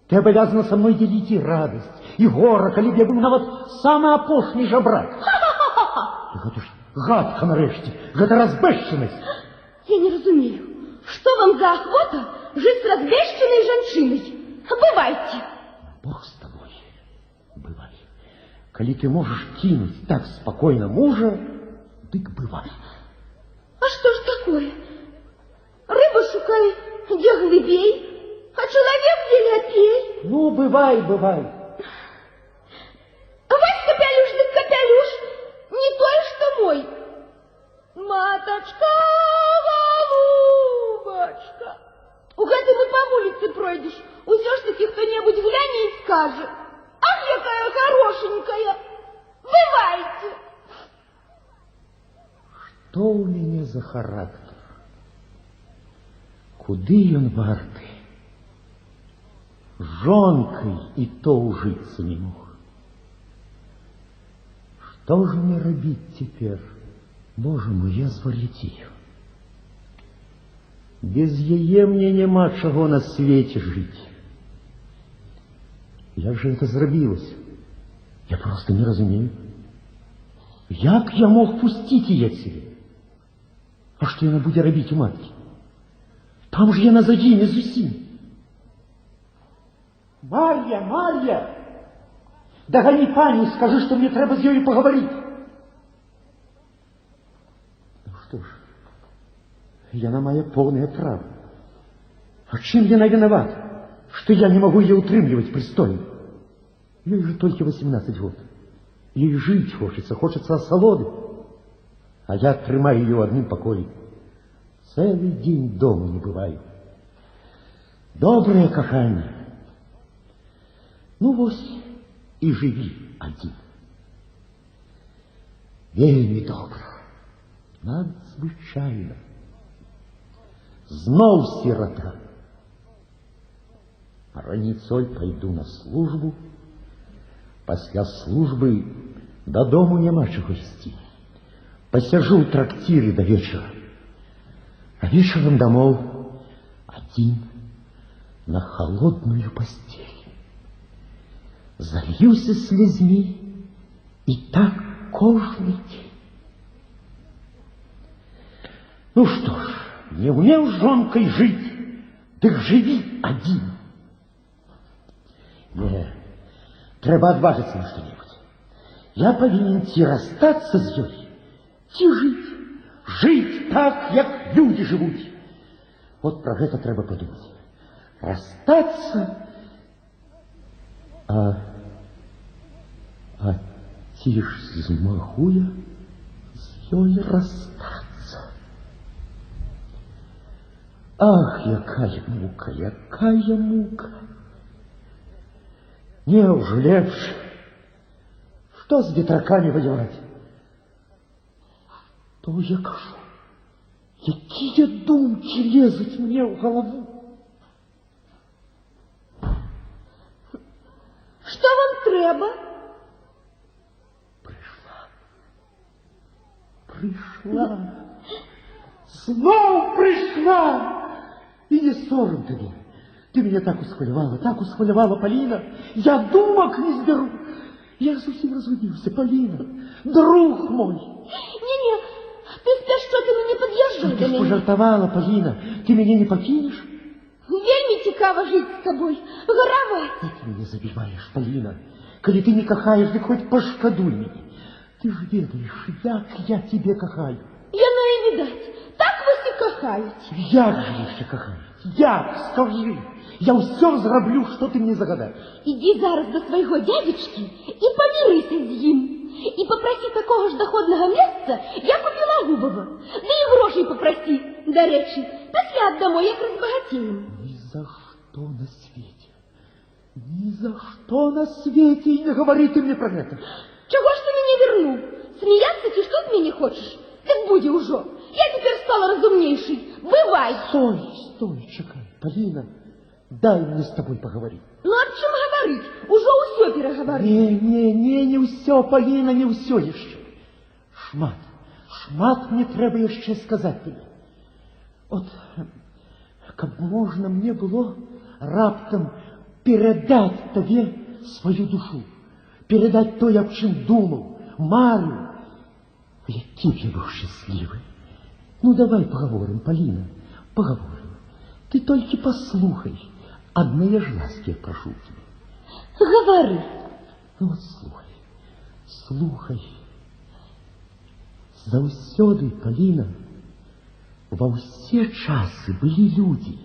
Ты абавязана са мной дзеліць і радасць, і гора, калі б я быў нават самы апошні жабрак. Гэта ж гадка нарэшце, гэта разбэшчанасць. Я не разумею, што вам за ахвота жыць з разбэшчанай жанчынай? Бывайце. Бог з табой, бывай. Калі ты можаш кінуць так спакойна мужа, дык бывай. А што ж такое? Рыба шукае, дзе глыбей, а чалавек дзе ляпей. Ну, бывай, бывай. Вось капялюш, дык капялюш, не той, што мой. Матачка, галубачка. У гэтым і па вуліцы пройдзеш, усё ж такі хто-небудзь гляне і скажа: ах, якая харошенькая! Бывайце! Што ў мяне за характар? Куды ён варты? Жонкай і то ужыцца не мог. Што ж мне рабіць цяпер? Божа мой, я звар'яцею. Без яе мне няма чаго на свеце жыць. Як жа гэта зрабілася? Я проста не разумею. Як я мог пусціць яе ад сябе? А што яна будзе рабіць у маткі? Там жа яна загіне зусім. Мар'я, Мар'я! Дагані пані, скажы, што мне трэба з ёю пагаварыць. Ну што ж, яна мае поўнае права. А чым яна вінавата, што я не магу яе ўтрымліваць прыстойна? Ёй жа толькі 18 год. Ёй жыць хочацца, хочацца асалоды. А я трымаю яе ў адным пакоі. Цэлы дзень дома не бываю. Добрае каханне. Ну вось і жыві адзін. Вельмі добра. Надзвычайна. Зноў сірата. Раніцой пайду на службу. Пасля службы дадому няма чаго ісці. Пасяжу ў тракціры да вечара. А вечарам дамоў адзін на халодную пасцель. Зальюся слязьмі і так кожны дзень. Ну што ж, не ўмеў з жонкай жыць, дык жыві адзін. Не, трэба адважыцца на што-небудзь. Я павінен ці расстацца з ёй, ці жыць. Жыць так, як людзі жывуць. Вот пра гэта трэба падумаць. Расстацца, а ці ж змагу я з ёй расстацца? Ах, якая мука, якая мука! Не, ўжо лепш. Што з ветракамі ваяваць? Што я кажу? Якія думкі лезуць мне ў галаву? Што вам трэба? Прыйшла. Прыйшла. Зноў прыйшла. І не сорам табе. Ты мяне так усхвалявала, так усхвалявала, Паліна. Я думак не збяру. Я зусім разгубіўся, Паліна. Друг мой. Не-не, ты з пяшчотамі не пад'язджай Ты да ж мяне. пажартавала, Паліна. Ты мяне не пакінеш? Вельмі цікава жыць з табой, гараваць. Ты мяне забіваеш, Паліна. Калі ты не кахаеш, дык хоць пашкадуй мяне. Ты ж ведаеш, як я цябе кахаю. Яно і відаць, так вось і кахаюць. Як жа яшчэ кахаюць? Як? Скажы. Я ўсё зраблю, што ты мне загадаеш. Ідзі зараз да свайго дзядзечкі і памірыся з ім. І папрасі такога ж даходнага месца, як у Белагубава. Ды і грошай папрасі, дарэчы, пасля аддамо, як разбагацеем. Ні за што на свеце. Ні за што на свеце і не гавары ты мне пра гэта. Чаго ж ты мяне вярнуў? Смяяцца ці што з мяне хочаш? Так будзе ўжо. Я цяпер стала разумнейшай. Бывай! Стой, стой, чакай, Паліна. Дай мне з табой пагаварыць. Ну, аб чым гаварыць? Ужо ўсё перагаварылі. Не, не, не, не ўсё, Паліна, не ўсё яшчэ. Шмат, шмат мне трэба яшчэ сказаць табе. От, каб можна мне было раптам перадаць табе сваю душу, перадаць тое, аб чым думаў, марыў. Які б я быў шчаслівы. Ну, давай пагаворым, Паліна, пагаворым. Ты толькі паслухай. Адной ж ласкі я прашу ў цябе. Гавары. Ну, вот слухай, слухай. Заўсёды, Паліна, ва ўсе часы былі людзі,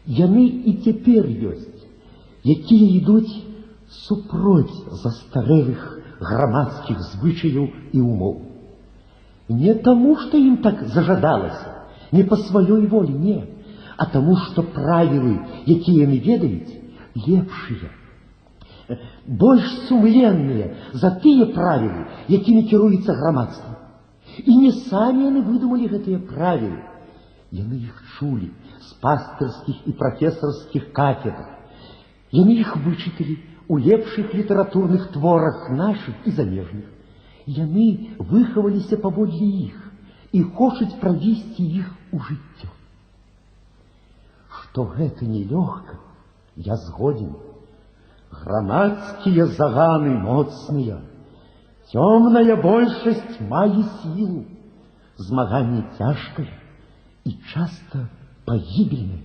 яны і цяпер ёсць, якія ідуць супроць застарэлых грамадскіх звычаяў і умоў. Не таму, што ім так зажадалася, не па сваёй волі, не, а таму, што правілы, якія яны ведаюць, лепшыя, больш сумленныя за тыя правілы, якімі кіруецца грамадства. І не самі яны выдумалі гэтыя правілы. Яны іх чулі з пастырскіх і прафесарскіх кафедр. Яны іх вычыталі ў лепшых літаратурных творах нашых і замежных. Яны выхаваліся паводле іх і хочуць правесці іх у жыццё. Што гэта нелёгка, я згодзен. Грамадскія заганы моцныя. Цёмная большасць мае сілу. Змаганне цяжкае і часта пагібельнае.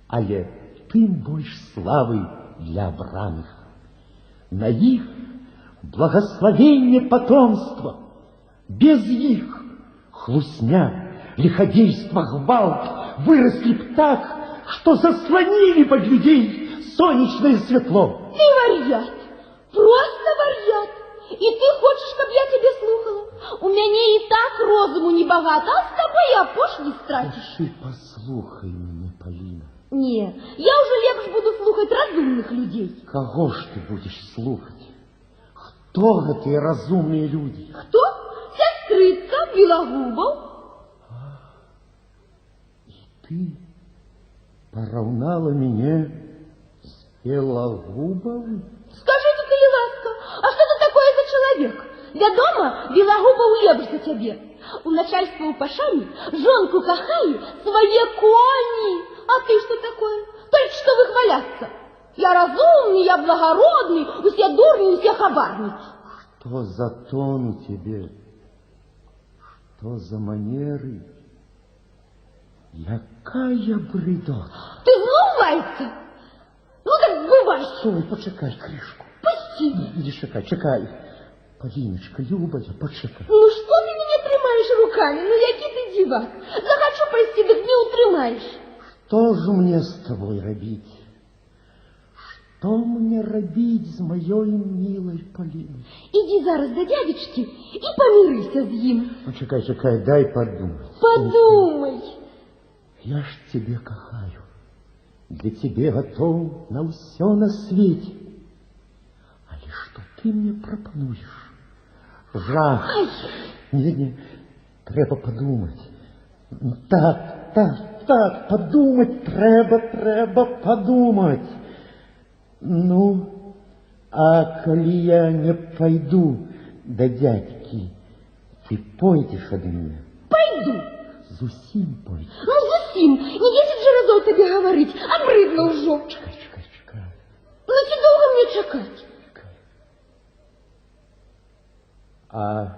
Але тым больш славы для абраных. На іх благаславенне патомства. Без іх хлусня, ліхадзейства, гвалт выраслі б так, што засланілі б ад людзей сонечнае святло. Ты вар'ят, проста вар'ят. І ты хочаш, каб я цябе слухала? У мяне і так розуму небагата, а з табой і апошні страціш. Ты паслухай мяне, Паліна. Не, я ўжо лепш буду слухаць разумных людзей. Каго ж ты будзеш слухаць? Хто гэтыя разумныя людзі? Хто? Сястрыца Белагубаў. І ты параўнала мяне з Белагубавым? Скажыце, калі ласка, а што ты такое за чалавек? Вядома, Белагубаў лепш за цябе. У начальства ў пашане жонку кахае, свае коні. А ты што такое? Толькі што выхваляцца. Я разумны, я благародны, усе дурні, усе хабарнікі. Што за тон у цябе? Што за манеры? Якая брыдота! Ты зноў лаяцца? Ну так бывай. Стой, пачакай крышку. Пусці. Не чакай, чакай. Паліначка, любая, пачакай. Ну што ты мяне трымаеш рукамі? Ну які ты дзівак? Захачу пайсці, дык не ўтрымаеш. Што ж мне з табой рабіць? Што мне рабіць з маёй мілай Палінай? Ідзі зараз да дзядзечкі і памірыся з ім. Ну, чакай, чакай, дай падумаць. Падумай. Я ж цябе кахаю. Для цябе гатоў на ўсё на свеце. Але што ты мне прапануеш? Жах. Ай. Не, не, трэба падумаць. Так, так, так, падумаць трэба, трэба падумаць. Ну, а калі я не пайду да дзядзькі, Ты пойдзеш ад мяне? Пойду. Зусім пойдзеш. Ну, зусім. Не 10 же разоў табе гаварыць. Абрыдла ўжо. Чакай, чакай, чакай. Ну, ці доўга мне чакаць? Чакай. А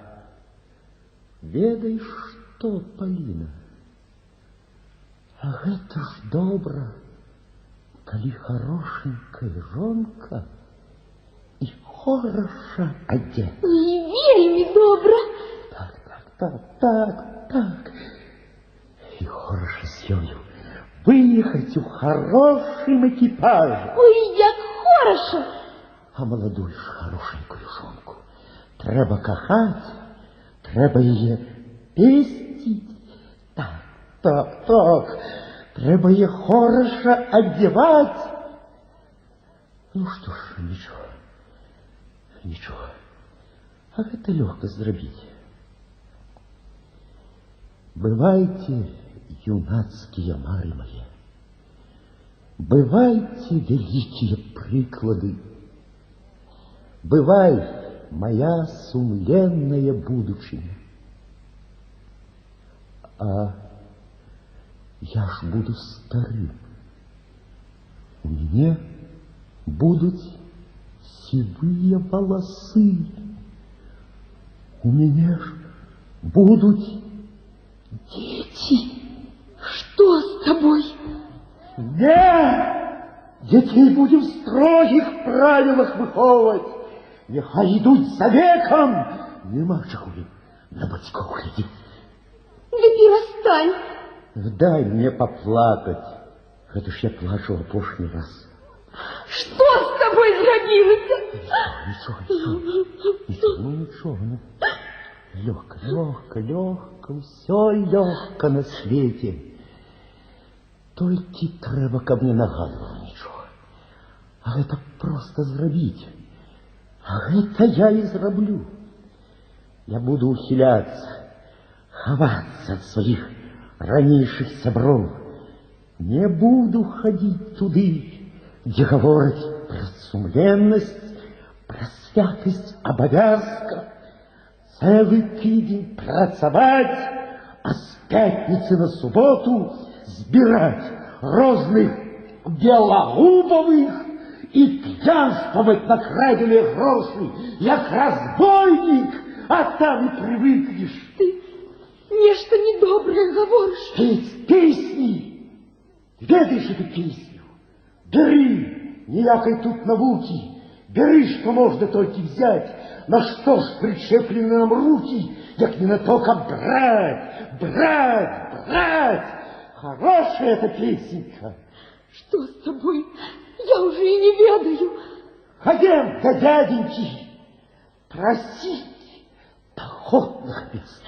ведаеш што, Паліна? А гэта ж добра, калі харошенькая жонка і хораша адзета. Ой, вельмі добра. Так, так, так, так, так. І хораша з ёю выехаць у харошым экіпажы. Ой, як хораша! А маладую ж харошенькую жонку трэба кахаць, трэба яе песціць. Так, так, так, трэба яе хораша адзяваць. Ну што ж, нічога, нічога. А гэта лёгка зрабіць. Бывайце, юнацкія мары мае. Бывайце, вялікія прыклады. Бывай, моя сумленная будучыня. А я ж буду старым. У мяне будуць сівыя валасы. У мяне ж будуць дзеці. Што з табой? Не! Дзяцей будем в строгіх правілах выхоўваць. Няхай ідуць за векам. Нема чаго ім на бацькоў глядзець. Да перастань. Дай мне паплакаць. Гэта ж я плачу апошні раз. Што з табой зрабілася? Нічога, нічога, нічога, ну нічога, ну. Лёгка, лёгка, лёгка, усё лёгка на свеце. Толькі трэба, каб не нагадвала нічога. А гэта проста зрабіць. А гэта я і зраблю. Я буду ухіляцца, хавацца ад сваіх ранейшых сяброў. Не буду хадзіць туды, дзе гавораць пра сумленнасць, пра святасць абавязка. Цэлы тыдзень працаваць, а з пятніцы на суботу збіраць розных белагубавых і п'янстваваць на крадзеныя грошы, як разбойнік, а там і прывыкнеш. Ты нешта недобрае гаворыш. Пець песні. Ты ведаеш эту песню? Бяры, ніякай тут навукі. Бяры, што можна толькі взять. На што ж прычэплены нам рукі, як не на то, каб браць, браць, браць. Хорошая эта песенька. Што з табой? Я уже и не ведаю. Ходим до дяденьки просить доходных мест.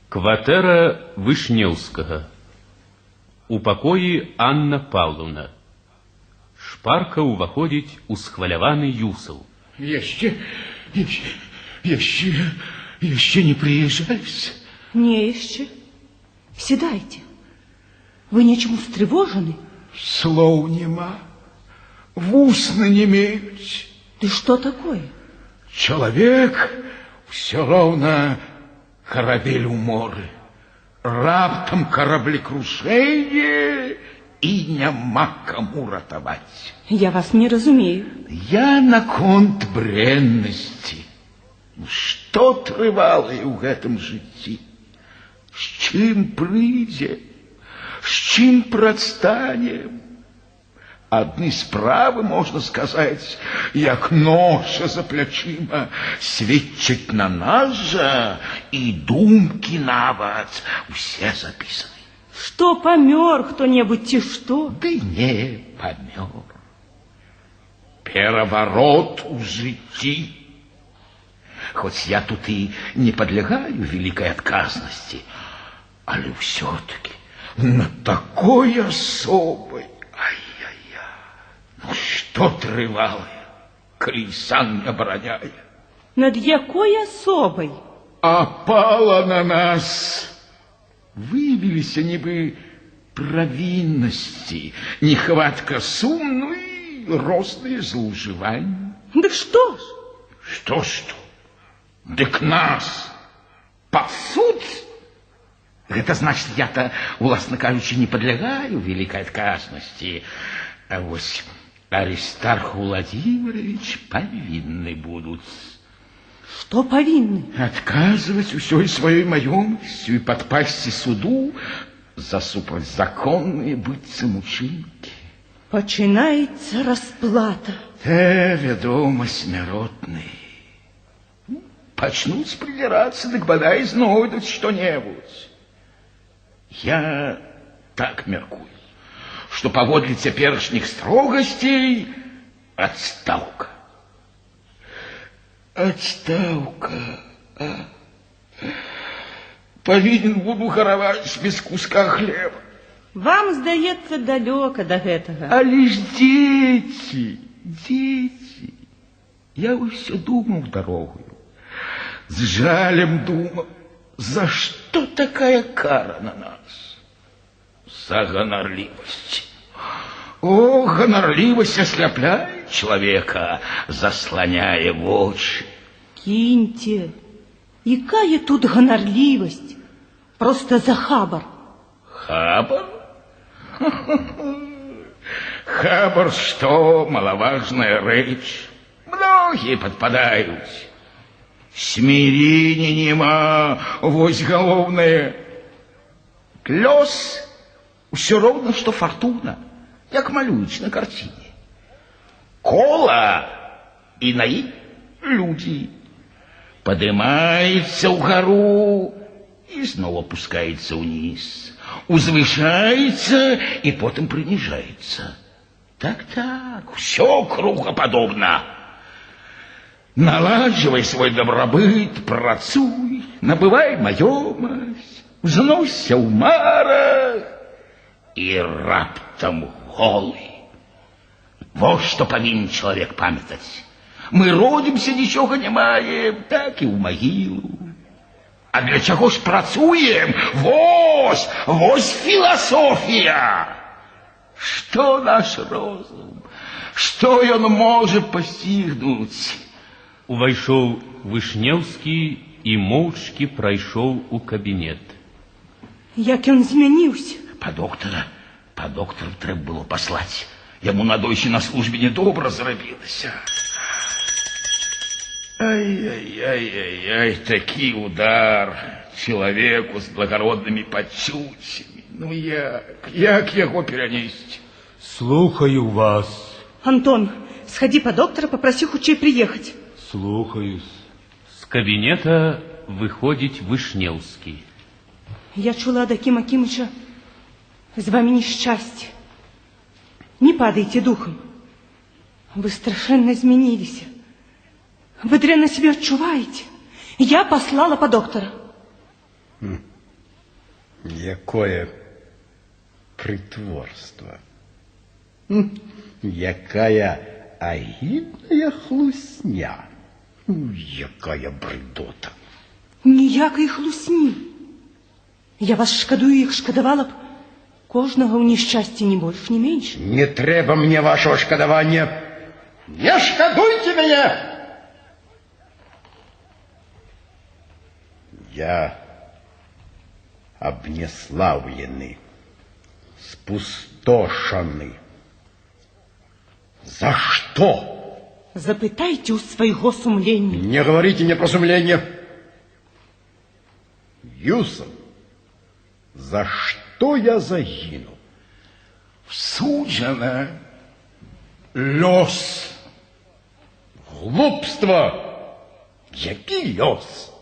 Кватэра Вышнеўскага. У пакоі Анна Паўлаўна. Шпарка ўваходзіць усхваляваны Юсаў. Яшчэ не прыязджались? Не яшчэ. Сідайце. Вы нечым устрывожаны? Слоў нема. Вусны не меюць. Ды што такое? Чалавек усё роўна карабель у моры. Раптам караблекрушэнне і няма каму ратаваць. Я вас не разумею. Я наконт бреннасці. Што трывалае ў гэтым жыцці? З чым прыйдзе? З чым прадстане? Адны справы, можна сказаць, як ноша за плячыма, сведчаць на нас жа, і думкі нават усе запісаны. Што, памёр хто-небудзь ці што? Ды не памёр. Пераварот у жыцці. Хоць я тут і не падлягаю вялікай адказнасці, але ўсё-такі над такой асобай. Ай-яй-яй. Ну што трывалае, калі сам не абараняе? Над якой асобай? Апала на нас. Выявіліся нібы правіннасці, нехватка сум, ну і розныя злоўжыванні. Дык што ж? Што-што? Дык нас пад суд? Гэта значит, я-то, уласна кажучы, не падлягаю вялікай адказнасці. А вось Аристарх Владимирович павінны будуць. Што павінны? Адказваць усёй сваёй маёмасцю і падпасці суду за супрацьзаконныя быццам учынкі. Пачынаецца расплата. Вядома, смяротны. Пачнуць прыдзірацца, дык бадай знойдуць што-небудзь. Я так мяркую, што паводле цяперашніх строгасцей адстаўка. Адстаўка. А. Павінен буду гараваць без куска хлеба. Вам, здаецца, далёка да гэтага. Але ж дзеці, дзеці. Я ўсё думаў дарогаю. З жалем думаў, за што такая кара на нас? За ганарлівасць. О, ганарлівасць асляпляе чалавека, засланяе вочы. Кіньце, якая тут ганарлівасць? Проста за хабар. Хабар? Хабар што, малаважная рэч. Многія падпадаюць. Смирения нема, вось галоўнае. Лёс усё роўна, што фартуна, як малююць на карціне. Кола і на ім людзі. Падымаецца ўгару і зноў опускаецца ўніз. Узвышаецца і потым прыніжаецца. Так-так, усё кругападобна. Наладжвай свой дабрабыт, працуй, набывай маёмасць, узносься ў марах і раптам голы. Во што павінен чалавек памятаць. Мы родзімся, нічога не маем, так і ў магілу. А для чаго ж працуем? Вось, вось філасофія! Што наш розум? Што ён можа пасцігнуць? Увайшоў Вышнеўскі і моўчкі прайшоў у кабінет. Як ён змяніўся? Па доктара трэба было паслаць. Яму надойчы на службе недобра зрабілася. Ай-яй-яй-яй-яй, такі удар чалавеку з благароднымі пачуццямі. Ну як яго перанесці? Слухаю вас. Антон, сходи по доктора, попроси хутчэй приехать. Слухаюсь. З кабінета выходзіць Вышнеўскі. Я чула ад Акима Акимыча, з вами несчастье. Не падайте духом. Вы страшенно изменились. Вы дрянно себя отчуваете. Я послала по доктора. Якое притворство. Якая агідная хлусня. Якая брыдота. Ніякай хлусні. Я вас шкадую, як шкадавала б кожнага ў нешчасці, ні больш, ні менш. Не трэба мне вашего шкадавання. Не шкадуйте мяне! Я обнеславлены, спустошаны. За что? Запытайте у свайго сумлення. Не говорите мне про сумление. Юсов, за что я загину? Суджана лёс. Глупство! Які лёс?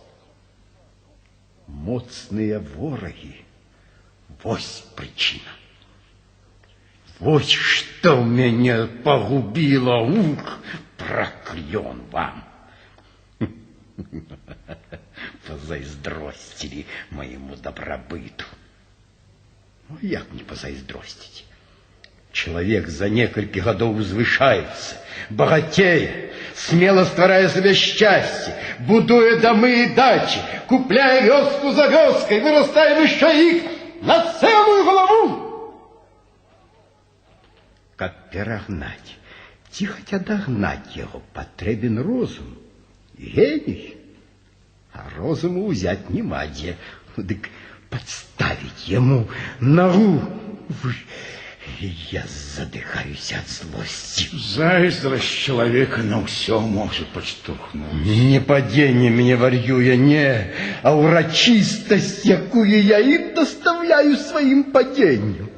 Моцныя ворагі. Вось прычына. Вось што мяне пагубіла. Ух, праклён вам. Пазайздросцілі майму дабрабыту. Ну, як не пазайздросціць? Чалавек за некалькі гадоў узвышаецца, багацее, смела стварае сабе шчасце, будуе дамы і дачы, купляе вёску за вёскай, вырастае вышэй іх на цэлую галаву. Каб перагнаць Ці хаця дагнаць яго патрэбен розум, геній. А розуму ўзяць няма дзе. Дык падставіць яму нагу. Я задыхаюся ад злосці. Зайздрасць чалавека на ўсё можа падштурхнуць. Не падзенне мяне вар'юе, не, а ўрачыстасць, якую я ім дастаўляю сваім падзеннем.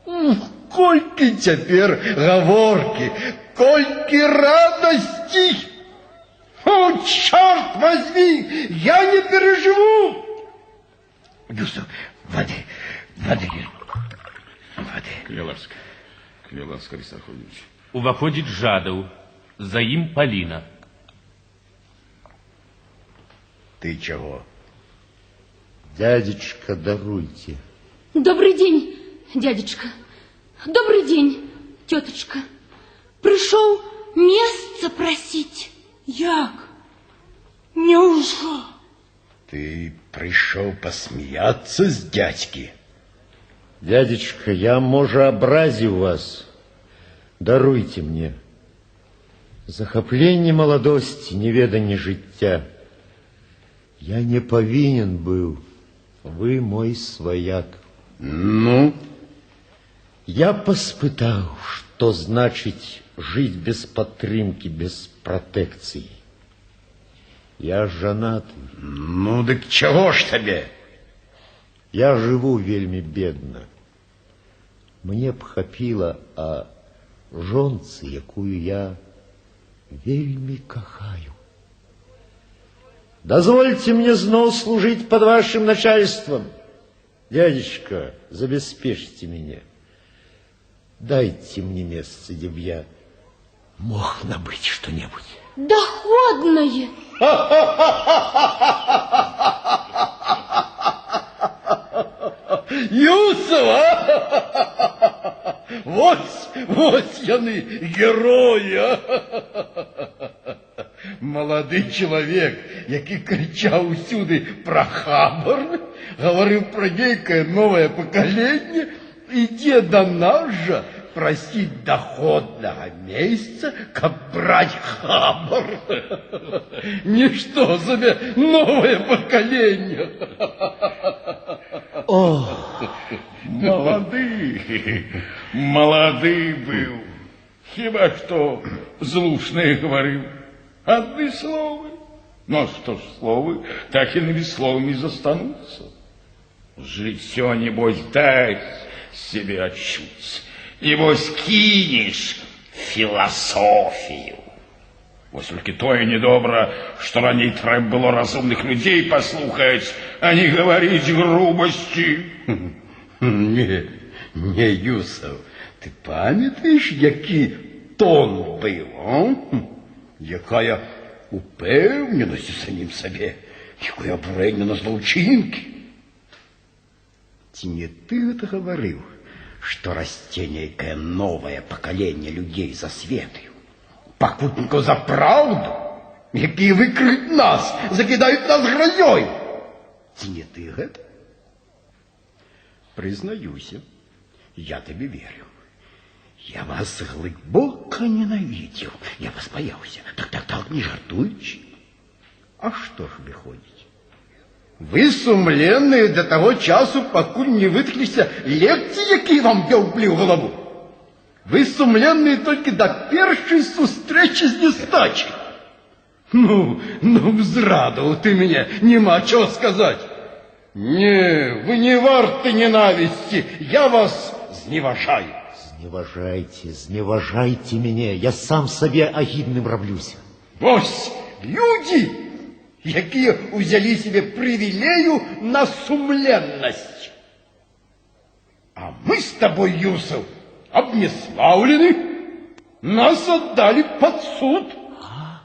Ух, колькі цяпер гаворкі, колькі радасці! О, чорт возьми, я не переживу! Юсов, воды, воды, воды. Калі ласка, калі ласка, Аристарх Владимирович. Уваходзіць Жадаў, за ім Паліна. Ты чего? Дядечка, даруйте. Добрый день, дядечка. Добрый день, теточка. Пришел место просить. Як? Няўжо? Ты пришел посмеяться с дядьки? Дядечка, я, можа, образил вас. Даруйте мне. Захапленне маладосці, неведанне жыцця. Я не павінен быў. Вы мой сваяк. Ну? Я паспытаў, што значыць жыць без падтрымкі, без пратэкцыі. Я жанаты. Ну, дык чаго ж табе? Я жыву вельмі бедна. Мне б хапіла, а жонцы, якую я вельмі кахаю. Дазвольце мне зноў служыць под вашим начальством. Дядечка, забяспечьте мяне. Дайте мне месца, дзе б я мог набыць что-нибудь. Доходное! Юсова! Вось, вось яны, героі! А? Малады чалавек, які крычаў усюды пра хабар, гаварыў пра нейкае новае пакаленне, ідзе да нас жа прасіць доходнага месяца, каб браць хабар. Нішто сабе новае пакаленне. О, Малады, малады быў. Хіба што злушнае гаварыў. Адны словы. Ну, што ж словы, так інымі словамі застануцца. Жыццё, небось, дасць сябе адчуць. Небось, кінеш філасофію. Вось толькі тое недобра, што раней трэба было разумных людзей паслухаць, а не гаварыць грубасці. Не, не, Юсов, ты памятаеш, які тон быў, а? Якая упэўненасць у самім сабе, якое абурэнне на злаўчынкі. Ці не ты гэта гаварыў, што расце нейкае новае пакаленне людзей за светаю, пакутнікаў за праўду, якія выкрыюць нас, закідаюць нас гразёй? Ці не ты гэта? Прызнаюся, я табе верю. Я вас глыбока ненавідзеў, я вас баяўся. Так, так, так, не жартуючы. А што ж выходзіць? Вы сумленныя да таго часу, пакуль не выткнешся лекцыі, якія вам бяўплі ў галаву. Вы сумленныя толькі да першай сустрэчы з нестачай. Ну, ну, узрадаваў ты мяне, няма чаго сказаць. Не, вы не варты ненавісці, я вас зневажаю. Зневажайце, зневажайце мяне, я сам сабе агідным раблюся. Вось людзі, якія ўзялі сабе прывілею на сумленнасць. А мы з табой, Юсов, абнеслаўлены, нас аддалі пад суд. А?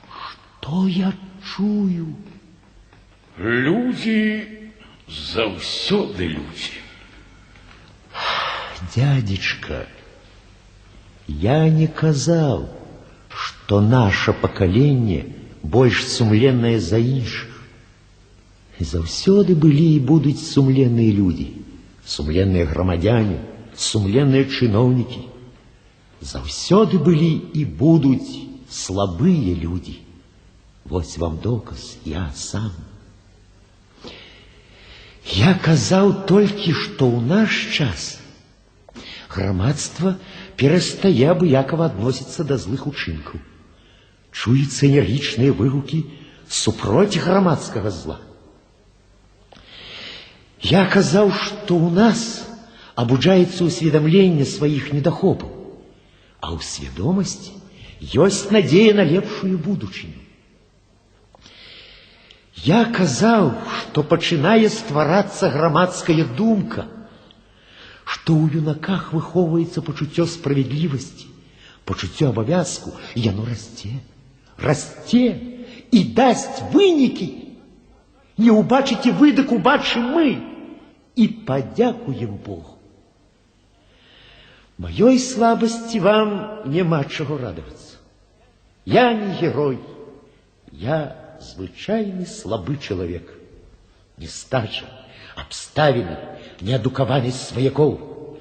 Што я чую? Людзі заўсёды людзі. Дядечка, я не казаў, што наша пакаленне больш сумленнае за іншых. Заўсёды былі і будуць сумленныя людзі, сумленныя грамадзяне, сумленныя чыноўнікі. Заўсёды былі і будуць слабыя людзі. Вось вам доказ, я сам. Я казаў толькі, што ў наш час грамадства перастае абыякава адносіцца да злых учынкаў. Чуюцца энергічныя выгукі супроць грамадскага зла. Я казаў, што ў нас абуджаецца ўсведамленне сваіх недахопаў, а ў свядомасці ёсць надзея на лепшую будучыню. Я казаў, што пачынае стварацца грамадская думка, што ў юнаках выхоўваецца пачуццё справядлівасці, пачуццё абавязку, і яно расце, расце і дасць вынікі. Не ўбачыце вы, дык убачым мы і падзякуем Богу. Маёй слабасці вам няма чаго радавацца. Я не герой, я звычайны слабы чалавек. Нестача, абставіны, неадукаванасць сваякоў,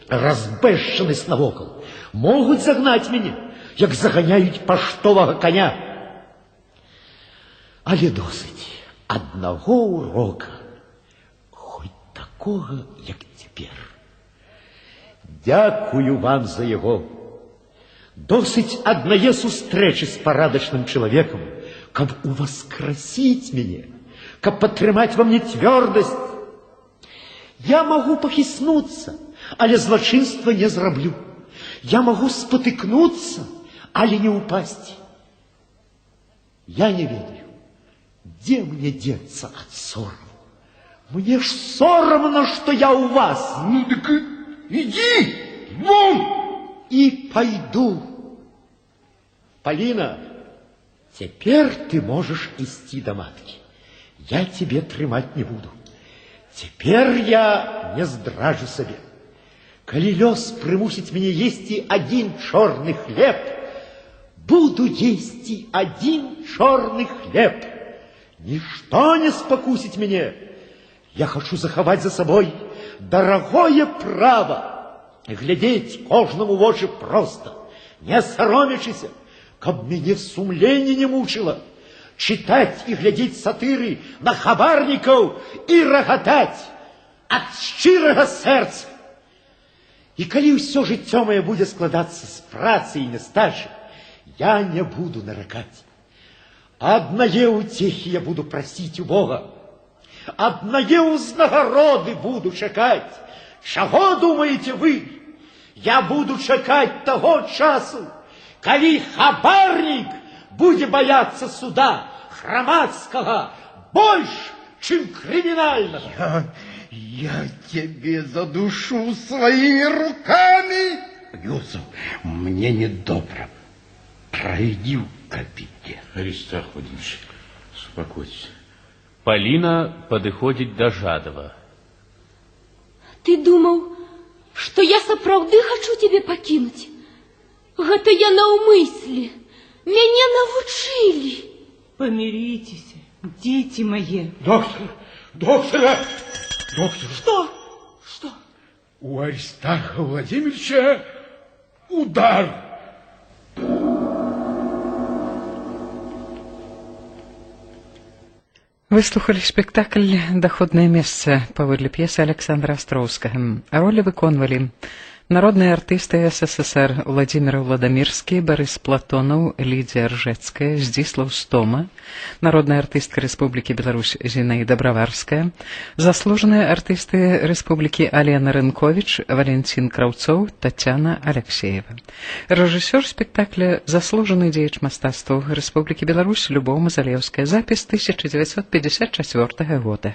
разбэшчанасць навокал могуць загнаць мяне, як заганяюць паштовага каня. Але досыць аднаго урока, хоць такога, як цяпер. Дзякую вам за яго. Досыць аднае сустрэчы з парадачным чалавекам, каб уваскрасіць мяне, каб падтрымаць во мне цвёрдасць. Я магу пахіснуцца, але злачынства не зраблю. Я магу спатыкнуцца, але не ўпасці. Я не ведаю, дзе мне деться ад сораму. Мне ж сорамна, што я ў вас. Ну дык ідзі, вон! І пайду. Паліна, цяпер ты можаш ісці да маткі. Я цябе трымаць не буду. Цяпер я не здражу сабе. Калі лёс прымусіць мяне есці адзін чорны хлеб, буду есці адзін чорны хлеб. Нішто не спакусіць мяне. Я хачу захаваць за сабой дарагое права глядзець кожнаму вочы проста, не саромячыся, каб мяне сумленне не мучыла, чытаць і глядзець сатыры на хабарнікаў і рагатаць ад шчырага сэрца. І калі ўсё жыццё маё будзе складацца з працы і нястачы, я не буду наракаць. Аднае ўцехі я буду прасіць у Бога, аднае ўзнагароды буду чакаць. Чаго думаеце вы? Я буду чакаць таго часу, калі хабарнік будзе баяцца суда грамадскага больш, чым крымінальнага. Я цябе задушу сваімі рукамі. Юсуф, мне недобра. Пройди ў кабінет. Аристарх Владимирович, успокойтесь. Полина падыходзіць да Жадова. Ты думаў, што я сапраўды хачу цябе пакінуць? Гэта я наўмысле. Мяне навучылі. Памірыцеся, дзеці мае. Доктор, доктора, доктор. Што? Што? У Аристарха Владимировича удар. Вы слухалі спектакль «Доходнае месца» паводле п'есы Александра Остроўскага. Ролі выконвалі народныя артысты СССР Владимир Владимирский, Борис Платонов, Лидия Ржецкая, Здзіслаў Стома, народная артыстка Республики Беларусь Зинаида Броварская, заслуженные артисты Республики Алена Рынкович, Валентин Краўцоў, Татьяна Алексеева. Рэжысёр спектакля заслуженный дзеяч мастацтваў Республики Беларусь Любоў Мазалеўская. Запіс 1954 года.